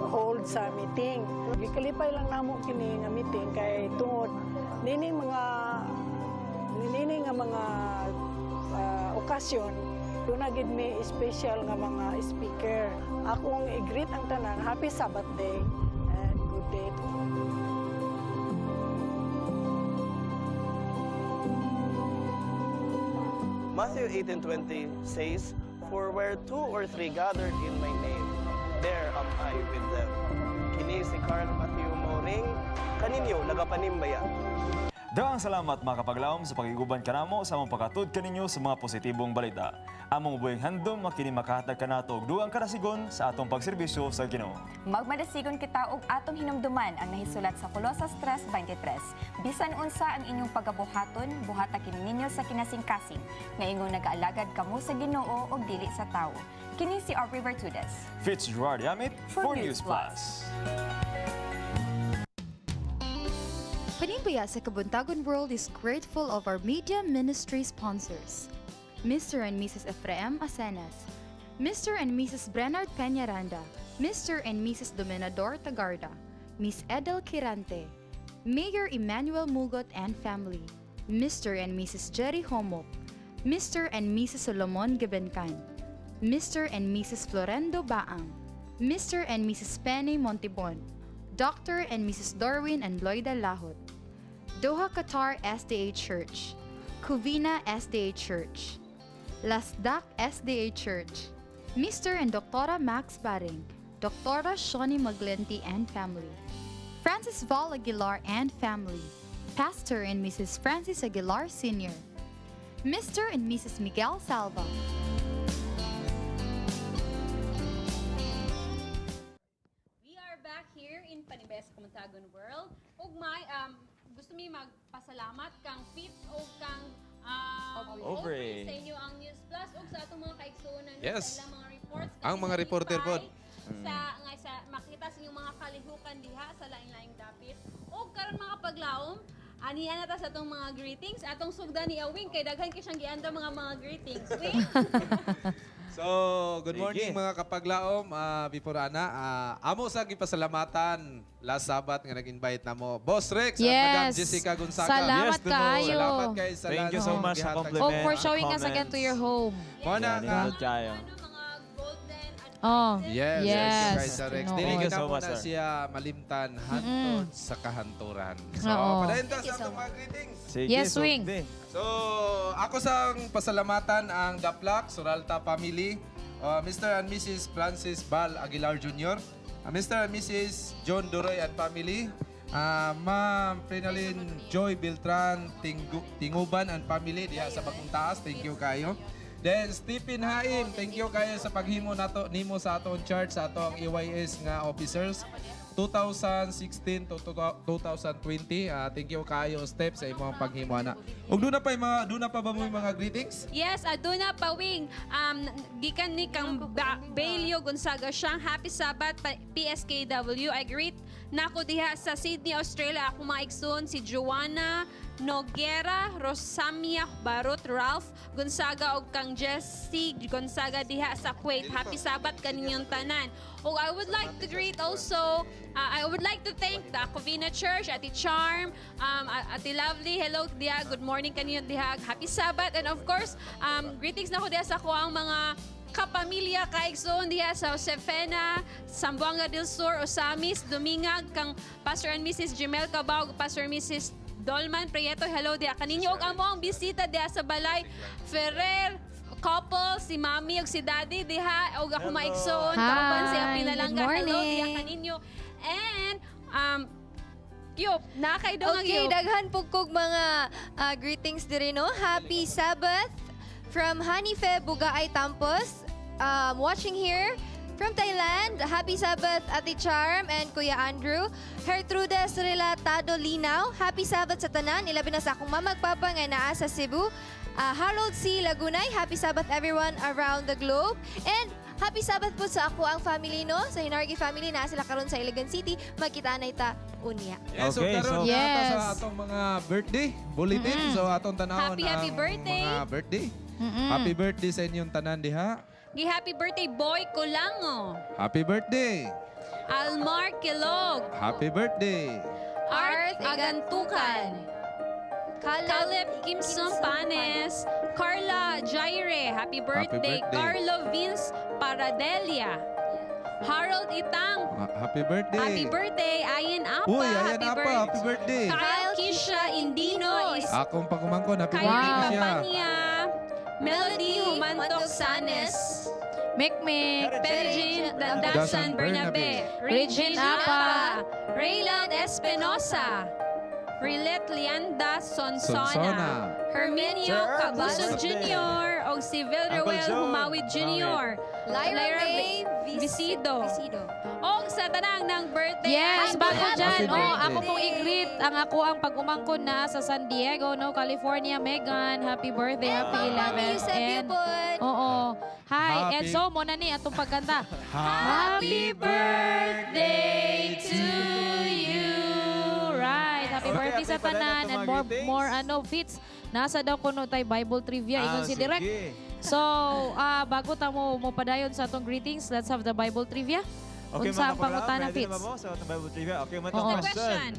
hold sa meeting. Gikalipay lang namo kini nga meeting kay tungod nining nga mga okasyon duna gid mi special nga mga speaker. Akong i-greet ang tanan, happy Sabbath day and good day to all. Matthew 18:20 says, "For where two or three gathered in my name, there am I with them." Kini si Carl Matthew Moring, kaninyo nagapanimbaya. Daghang salamat, mga kapaglaom, sa pagiguban kanamo sa among paghatod kaninyo sa mga positibong balita. Among buhing handom nga kini makahatag kanato og dugang kadasigon sa atong pagserbisyo sa Ginoo. Magmadasigon kita og atong hinumduman ang nahisulat sa Colosas 3:23. Bisan unsa ang inyong pagabuhaton, buhata kini ninyo sa kinasingkasing, nga ingon nagaalagad kamo sa Ginoo ug dili sa tawo. Kini si Aubrey Vertudes. Fitz Gerard Yamit For for News News Plus. Panimbaya sa Kabuntagon World is grateful of our media ministry sponsors: Mr. and Mrs. Ephraim Asenas, Mr. and Mrs. Bernard Peñaranda, Mr. and Mrs. Dominador Tagarda, Miss Edel Quirante, Mayor Emmanuel Mugot and family, Mr. and Mrs. Jerry Homok, Mr. and Mrs. Solomon Gebencan, Mr. and Mrs. Florendo Baang, Mr. and Mrs. Penny Montibon, Dr. and Mrs. Darwin and Loida Lahot, Doha Qatar SDA Church, Covina SDA Church, Lasdak SDA Church, Mr. and Dr. Max Baring, Dr. Shawnee Maglenti and family, Francis Val Aguilar and family, Pastor and Mrs. Francis Aguilar Sr., Mr. and Mrs. Miguel Salva. We are back here in Panimbaya sa Kabuntagon World. Ug may gusto mi magpasalamat kang Fitz o kang Aubrey. Sa inyo ang News Plus ug sa atong mga kaigsuonan sa ilang mga reports. Ang mga reporter pod. Sa nga sa makita sa inyong mga kalihukan diha sa laing-laing dapit. Ug karon, mga paglaom, aniya na ta sa atong mga greetings. Atong sugdan ni Awing kay daghan kay siyang gianda mga greetings. Wing. So, good morning, mga kapaglaom. Before ana, amo sa gipasalamatan last Sabat nga nag-invite namo Boss Rex at Madam Jessica Gonzaga. Salamat kaayo. Salamat kay sa Thank you so much sa compliment. Oh, for showing us again to your home. Mo na nga. Nindot kayo. Oh. Yes, Yes. thank you kay Sir Rex. Tinuod. Dili Thank you na so mo much, na sir. siya malimtan hantod sa kahanturan. So, Oo. padayon ta sa atong mga greetings. Sige, Yes, Wing. sugdi. So, ako sang pasalamatan ang Daplak, Suralta family, Mr. and Mrs. Francis Bal Aguilar Jr., Mr. and Mrs. John Duroy and family, Ma'am Prenalyn Joy Beltran Tinguban and family diha sa Bagong Taas. Thank you kayo. Then Stephen Haim, thank you kayo sa paghimo nato nimo sa atong church, sa atong EYS nga officers 2016 to 2020. Thank you kayo, Step, sa imong paghimo ana. Ug doon na pa ba mo yung mga greetings? Yes, aduna pa, Wing. Gikan ni kang Bailio Gonzaga siyang happy Sabbath PSKW. I greet nako diha sa Sydney, Australia ako mga igsoon si Joanna Noguera, Rosamia Barot, Ralph Gonzaga ug kang Jesse Gonzaga diha sa Kuwait. Happy Sabbath kaninyong tanan. Ug I would like to greet also, I would like to thank the Covina Church, Ate Charm, Ate Lovely, hello diha, good morning kaninyo diha. Happy Sabbath and of course, greetings na ko diha sa kuang mga kapamilya kaigsoon diha sa Josefena, Zamboanga del Sur, Osamis, Dumingag, kang Pastor and Mrs. Jemel Cabao, Pastor and Mrs. Dolman Prieto, hello diha kaninyo ug amo ang bisita diha sa balay Ferrer couple, si Mami ug si Daddy diha ug ako maigsoon kauban si Hi, Pinalangga. good Hello diha morning. kaninyo. And Yup, nakay dong Okay, daghan po kog mga greetings diri, no. Happy Sabbath from Hanife Bugaay Tampos. Watching here from Thailand. Happy Sabbath, Ate Charm and Kuya Andrew. Gertrudes Relatado Linaw. Happy Sabbath sa tanan. Ilabi na sa akong mama ug papa nga naa sa Cebu. Harold C. Lagunay. Happy Sabbath, everyone around the globe. And Happy Sabbath po sa ako ang family, no? Sa Hinargi family na sila karon sa Iligan City. Magkita na ita unya. Yes, so Okay, karon so- na ata sa atong mga birthday bulletin. So atong tanawon Happy, happy ang birthday. mga birthday. Happy birthday sa inyong tanan diha. Gi happy birthday Boy Colango, Happy birthday. Almar Kilog, Happy birthday. Art Agantukan, Caleb Kimson Panes, Carla Jaire, happy birthday. Birthday. Carlo Vince Paradelia, Harold Itang, Happy birthday. Happy birthday. Ayen Apa, Uy, Ayen happy Apa, birthday. happy birthday. Kyle Kisha Indino, is Akong pagumangkon, happy Kyrie birthday siya. Papania, Melody Humantok Sanes, Mikmik. Perjin Dandasan Dandasan Bernabe, Bernabe. Regine Regine Apa, Raylan Espinosa, Rilet Lianda Sonsona, Sonsona. Herminio Sir, Cabusog birthday. Jr. og si Uncle Vilruel John. Humawid Jr. Lyra May Visido. Og sa tanang ng birthday. Yes, Happy bago dyan. Happy Oh, birthday. ako pong i-greet ang ako ang pag-umangkon na sa San Diego, no, California. Megan, happy birthday, happy 11th. Eusebio And, pod. oo. Hi, and Happy- so mo na ni atong pagkanta. Happy birthday to you. Right. Happy Okay, birthday sa ate, padayon tanan atong and mga more greetings. more ano fits. Nasa daw kuno tay Bible trivia ingon si Ah, Direk. sige. So, bago ta mo padayon sa atong greetings, let's have the Bible trivia. Okay, Unsa mga ang pangutana kapaglaom, ready fits? na ba mo sa atong Bible trivia? Okay, man Oo. itong question.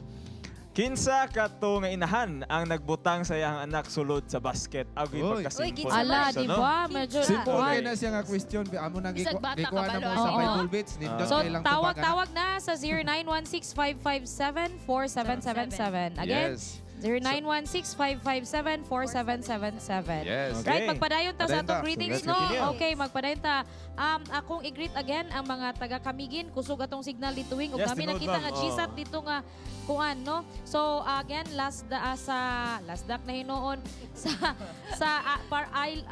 Kinsa kato nga inahan ang nagbutang sa iyang anak sulod sa basket? Agoy Uy. pagkasimple. Ala, question, di no? ba? Medyo Simple kuwan. kay na siya nga question. Amo nang Bisag bata gikuha na kabalo, mo sa ano? Bible bits. Nindot So, kay lang tubag, anak. tawag-tawag na sa 0916-557-4777. Again, Yes. 0916-557-4777. Yes. Right, Okay. magpadayon ta sa Padayon ta. atong greetings, Let's no? continue. Okay, magpadayon ta. Akong i-greet again ang mga taga Camiguin. Kusog atong signal dituwing. Ug Yes, kami tinuod, nakita ma'am. nga Oh. GSAT dito nga kuan, no? So, again, last da, sa last dak na hinuon sa sa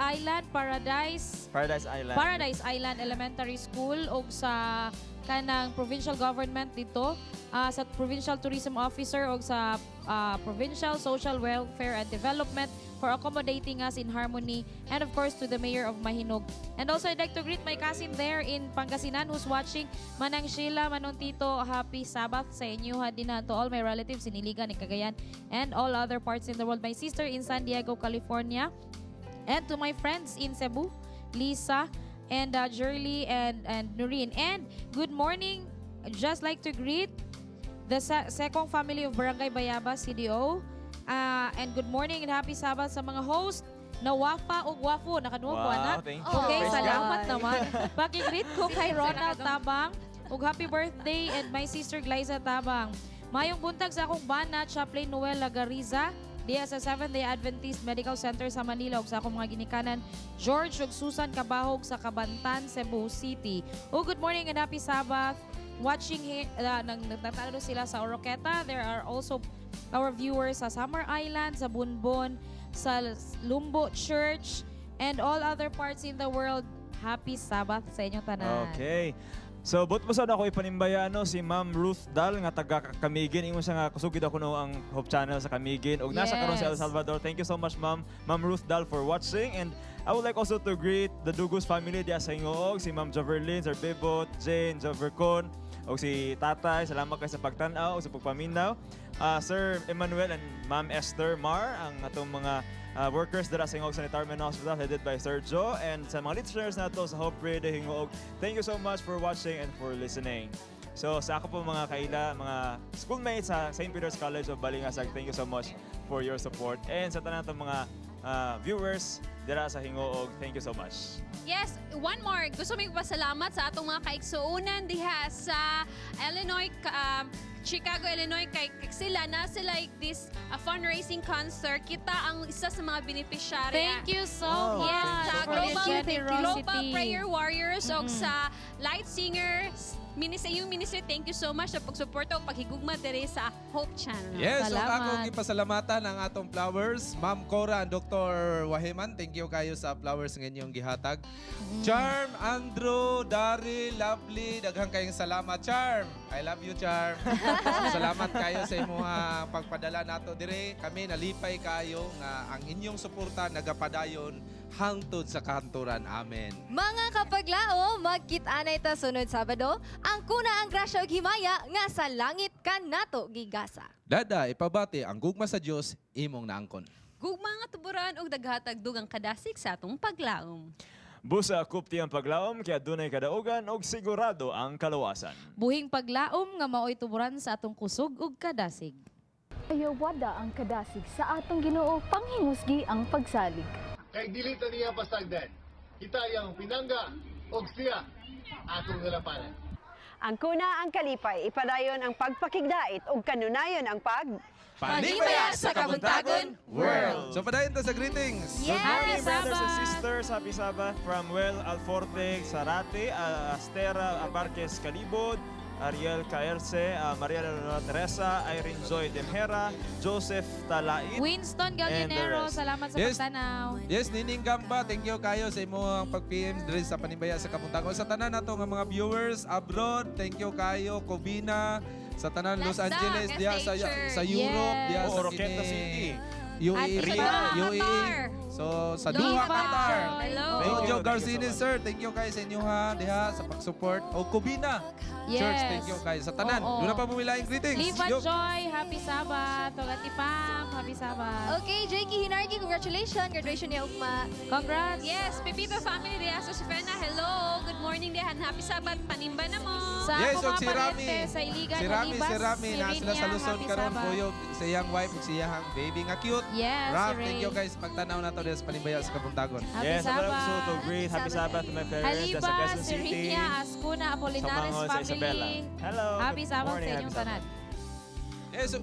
Island Paradise Paradise Island. Paradise Island Elementary School ug sa kanang provincial government dito, sa Provincial Tourism Officer ug sa Provincial Social Welfare and Development for accommodating us in harmony, and of course to the Mayor of Mahinog. And also I'd like to greet my cousin there in Pangasinan who's watching, Manang Sheila, Manong Tito, happy Sabbath sa inyo ha din to all my relatives in Iligan, in Cagayan and all other parts in the world. My sister in San Diego, California. And to my friends in Cebu, Lisa and Jerly and Noreen. And good morning. Just like to greet the Sekong family of Barangay Bayabas, CDO. And good morning and happy Sabbath sa mga host na Wafa ug Wafu. Nakaduwa ko, Wow, anak. thank you. Okay, Praise salamat God. naman. Paki-greet ko kay Ronald Tabang ug happy birthday and my sister Glyza Tabang. Mayong buntag sa akong bana, Chaplain Noel Lagariza, diya sa Seventh Day Adventist Medical Center sa Manila ug sa akong mga ginikanan George ug Susan Kabahog sa Cabantan, Cebu City. Oh, good morning and happy Sabbath. Watching here, nang nagtatalo sila sa Oroqueta. There are also our viewers sa Summer Island, sa Bunbon, sa Lumbo Church, and all other parts in the world. Happy Sabbath sa inyong tanan. Okay. So, but mo sad ako ipanimbaya no si Ma'am Ruth Dal nga taga Camiguin. Ingon siya nga kusugid ako no ang Hope Channel sa Camiguin ug nasa karon sa El Salvador. Thank you so much, Ma'am Ma'am Ruth Dal, for watching, and I would like also to greet the Dugos family diya sa Gingoog, si Ma'am Joverlyn, Sir Bebot, Jane, Jovercon, ug si Tatay. Salamat kay sa pagtan-aw ug sa pagpaminaw. Sir Emmanuel and Ma'am Esther Mar, ang atong mga workers dira sa Gingoog Sanitarium Hospital headed by Sir Joe, and sa mga listeners nato sa Hope Radio Gingoog. Thank you so much for watching and for listening. So sa ako po mga kaila, mga schoolmates sa St. Peter's College of Balingasag, thank you so much for your support. And sa tanan natong mga viewers dira sa Gingoog, thank you so much. Yes, one more. Gusto mi pasalamat sa atong mga kaigsuonan diha sa Illinois, Chicago, Illinois, kay sila na sila like this fundraising concert. Kita ang isa sa mga beneficiary. Thank you so Yes, much sa for your generosity. Global Prayer Warriors og sa Light Singers Ministry, yung ministry, thank you so much sa pagsuporta o paghigugma diri sa Hope Channel. Yes, ug akong ipasalamatan ang atong flowers. Ma'am Cora and Dr. Wahiman, thank you kayo sa flowers nga inyong gihatag. Charm, Andrew, Dari, Lovely, daghang kayong salamat. Charm, I love you, Charm. Salamat kayo sa imong pagpadala nato dire. Kami nalipay kayo nga ang inyong suporta nagapadayon hangtod sa kahangturan. Amen. Mga kapaglaom, magkit-anay ta sunod Sabado, ang kuna ang grasya ug himaya nga sa langit kanato gigasa. Dada, ipabati ang gugma sa Dios imong naangkon. Gugma nga tuburan og daghatag dugang kadasig sa atong paglaom. Busa kupti ang paglaom kaya dunay kadaugan og sigurado ang kaluwasan. Buhing paglaom nga maoy tuburan sa atong kusog ug kadasig. Ayawada ang kadasig sa atong Ginoo, panghingusgi ang pagsalig. Kay dili ta niya pasagdan. Kita iyang pinangga og siya atong nalapanan. Ang kuna ang kalipay, ipadayon ang pagpakigdait ug kanunayon ang pag Panibaya sa Kabuntagon World. So padayon ta sa greetings. Good morning, brothers and sisters. Happy Sabbath from Well Alforte Sarate, Astera Abarquez Calibod, Ariel Caerce, Maria Leonora Teresa, Irene Joy Demhera, Joseph Talait, Winston and the Gallinero, rest. salamat sa Yes. pagtanaw. Yes, Nining Gamba, thank you kayo sa imong pag-PM diri sa Panimbaya sa Kabuntagon. Sa tanan nato nga mga viewers abroad, thank you kayo Covina, sa tanan Los Lasda, Angeles, diha sa SDA Church. sa Europe, diha Oo, sa Roqueta City. UAE, At sa Doha, UAE. Qatar. So sa Doha, Doha. Qatar. Hello. Thank you, Jojo thank you so Garcini, much. sir, thank you kayo sa inyo ha, diha sa pag-support. O Covina Yes. Church, thank you kayo sa tanan. Oo. Doon na pa bumilaing greetings. Liva Yo. Joy, happy Sabbath. Ug Ate Pam, happy Sabbath. Okay, Jakey Hinarki, congratulations. Graduation niya ugma. Congrats. Yes, Pepito family diha sa Sufena. Hello, good morning diha. Happy Sabbath. Panimba na mo. Sa Yes, ako og mga si Rami. parente sa Iligan, Si Rami, Olivas, si Rami, si na sila sa Rinya, Luzon happy karon Sabbath. kuyog sa iyang wife ug sa iyang baby nga cute. Yes, Ram, si Ray. thank you guys. Pagtanaw na to sa Panimbaya sa Kabuntagon. Happy Yes, Sabbath. I also to greet Happy Sabbath to my parents sa Haliba, Quezon si City. Rinya, Ascuna, Apolinares Sa Mango, sa Isabela. family. Hello. Happy good Sabbath morning, sa happy inyong Sabbath. tanan. Yes, so,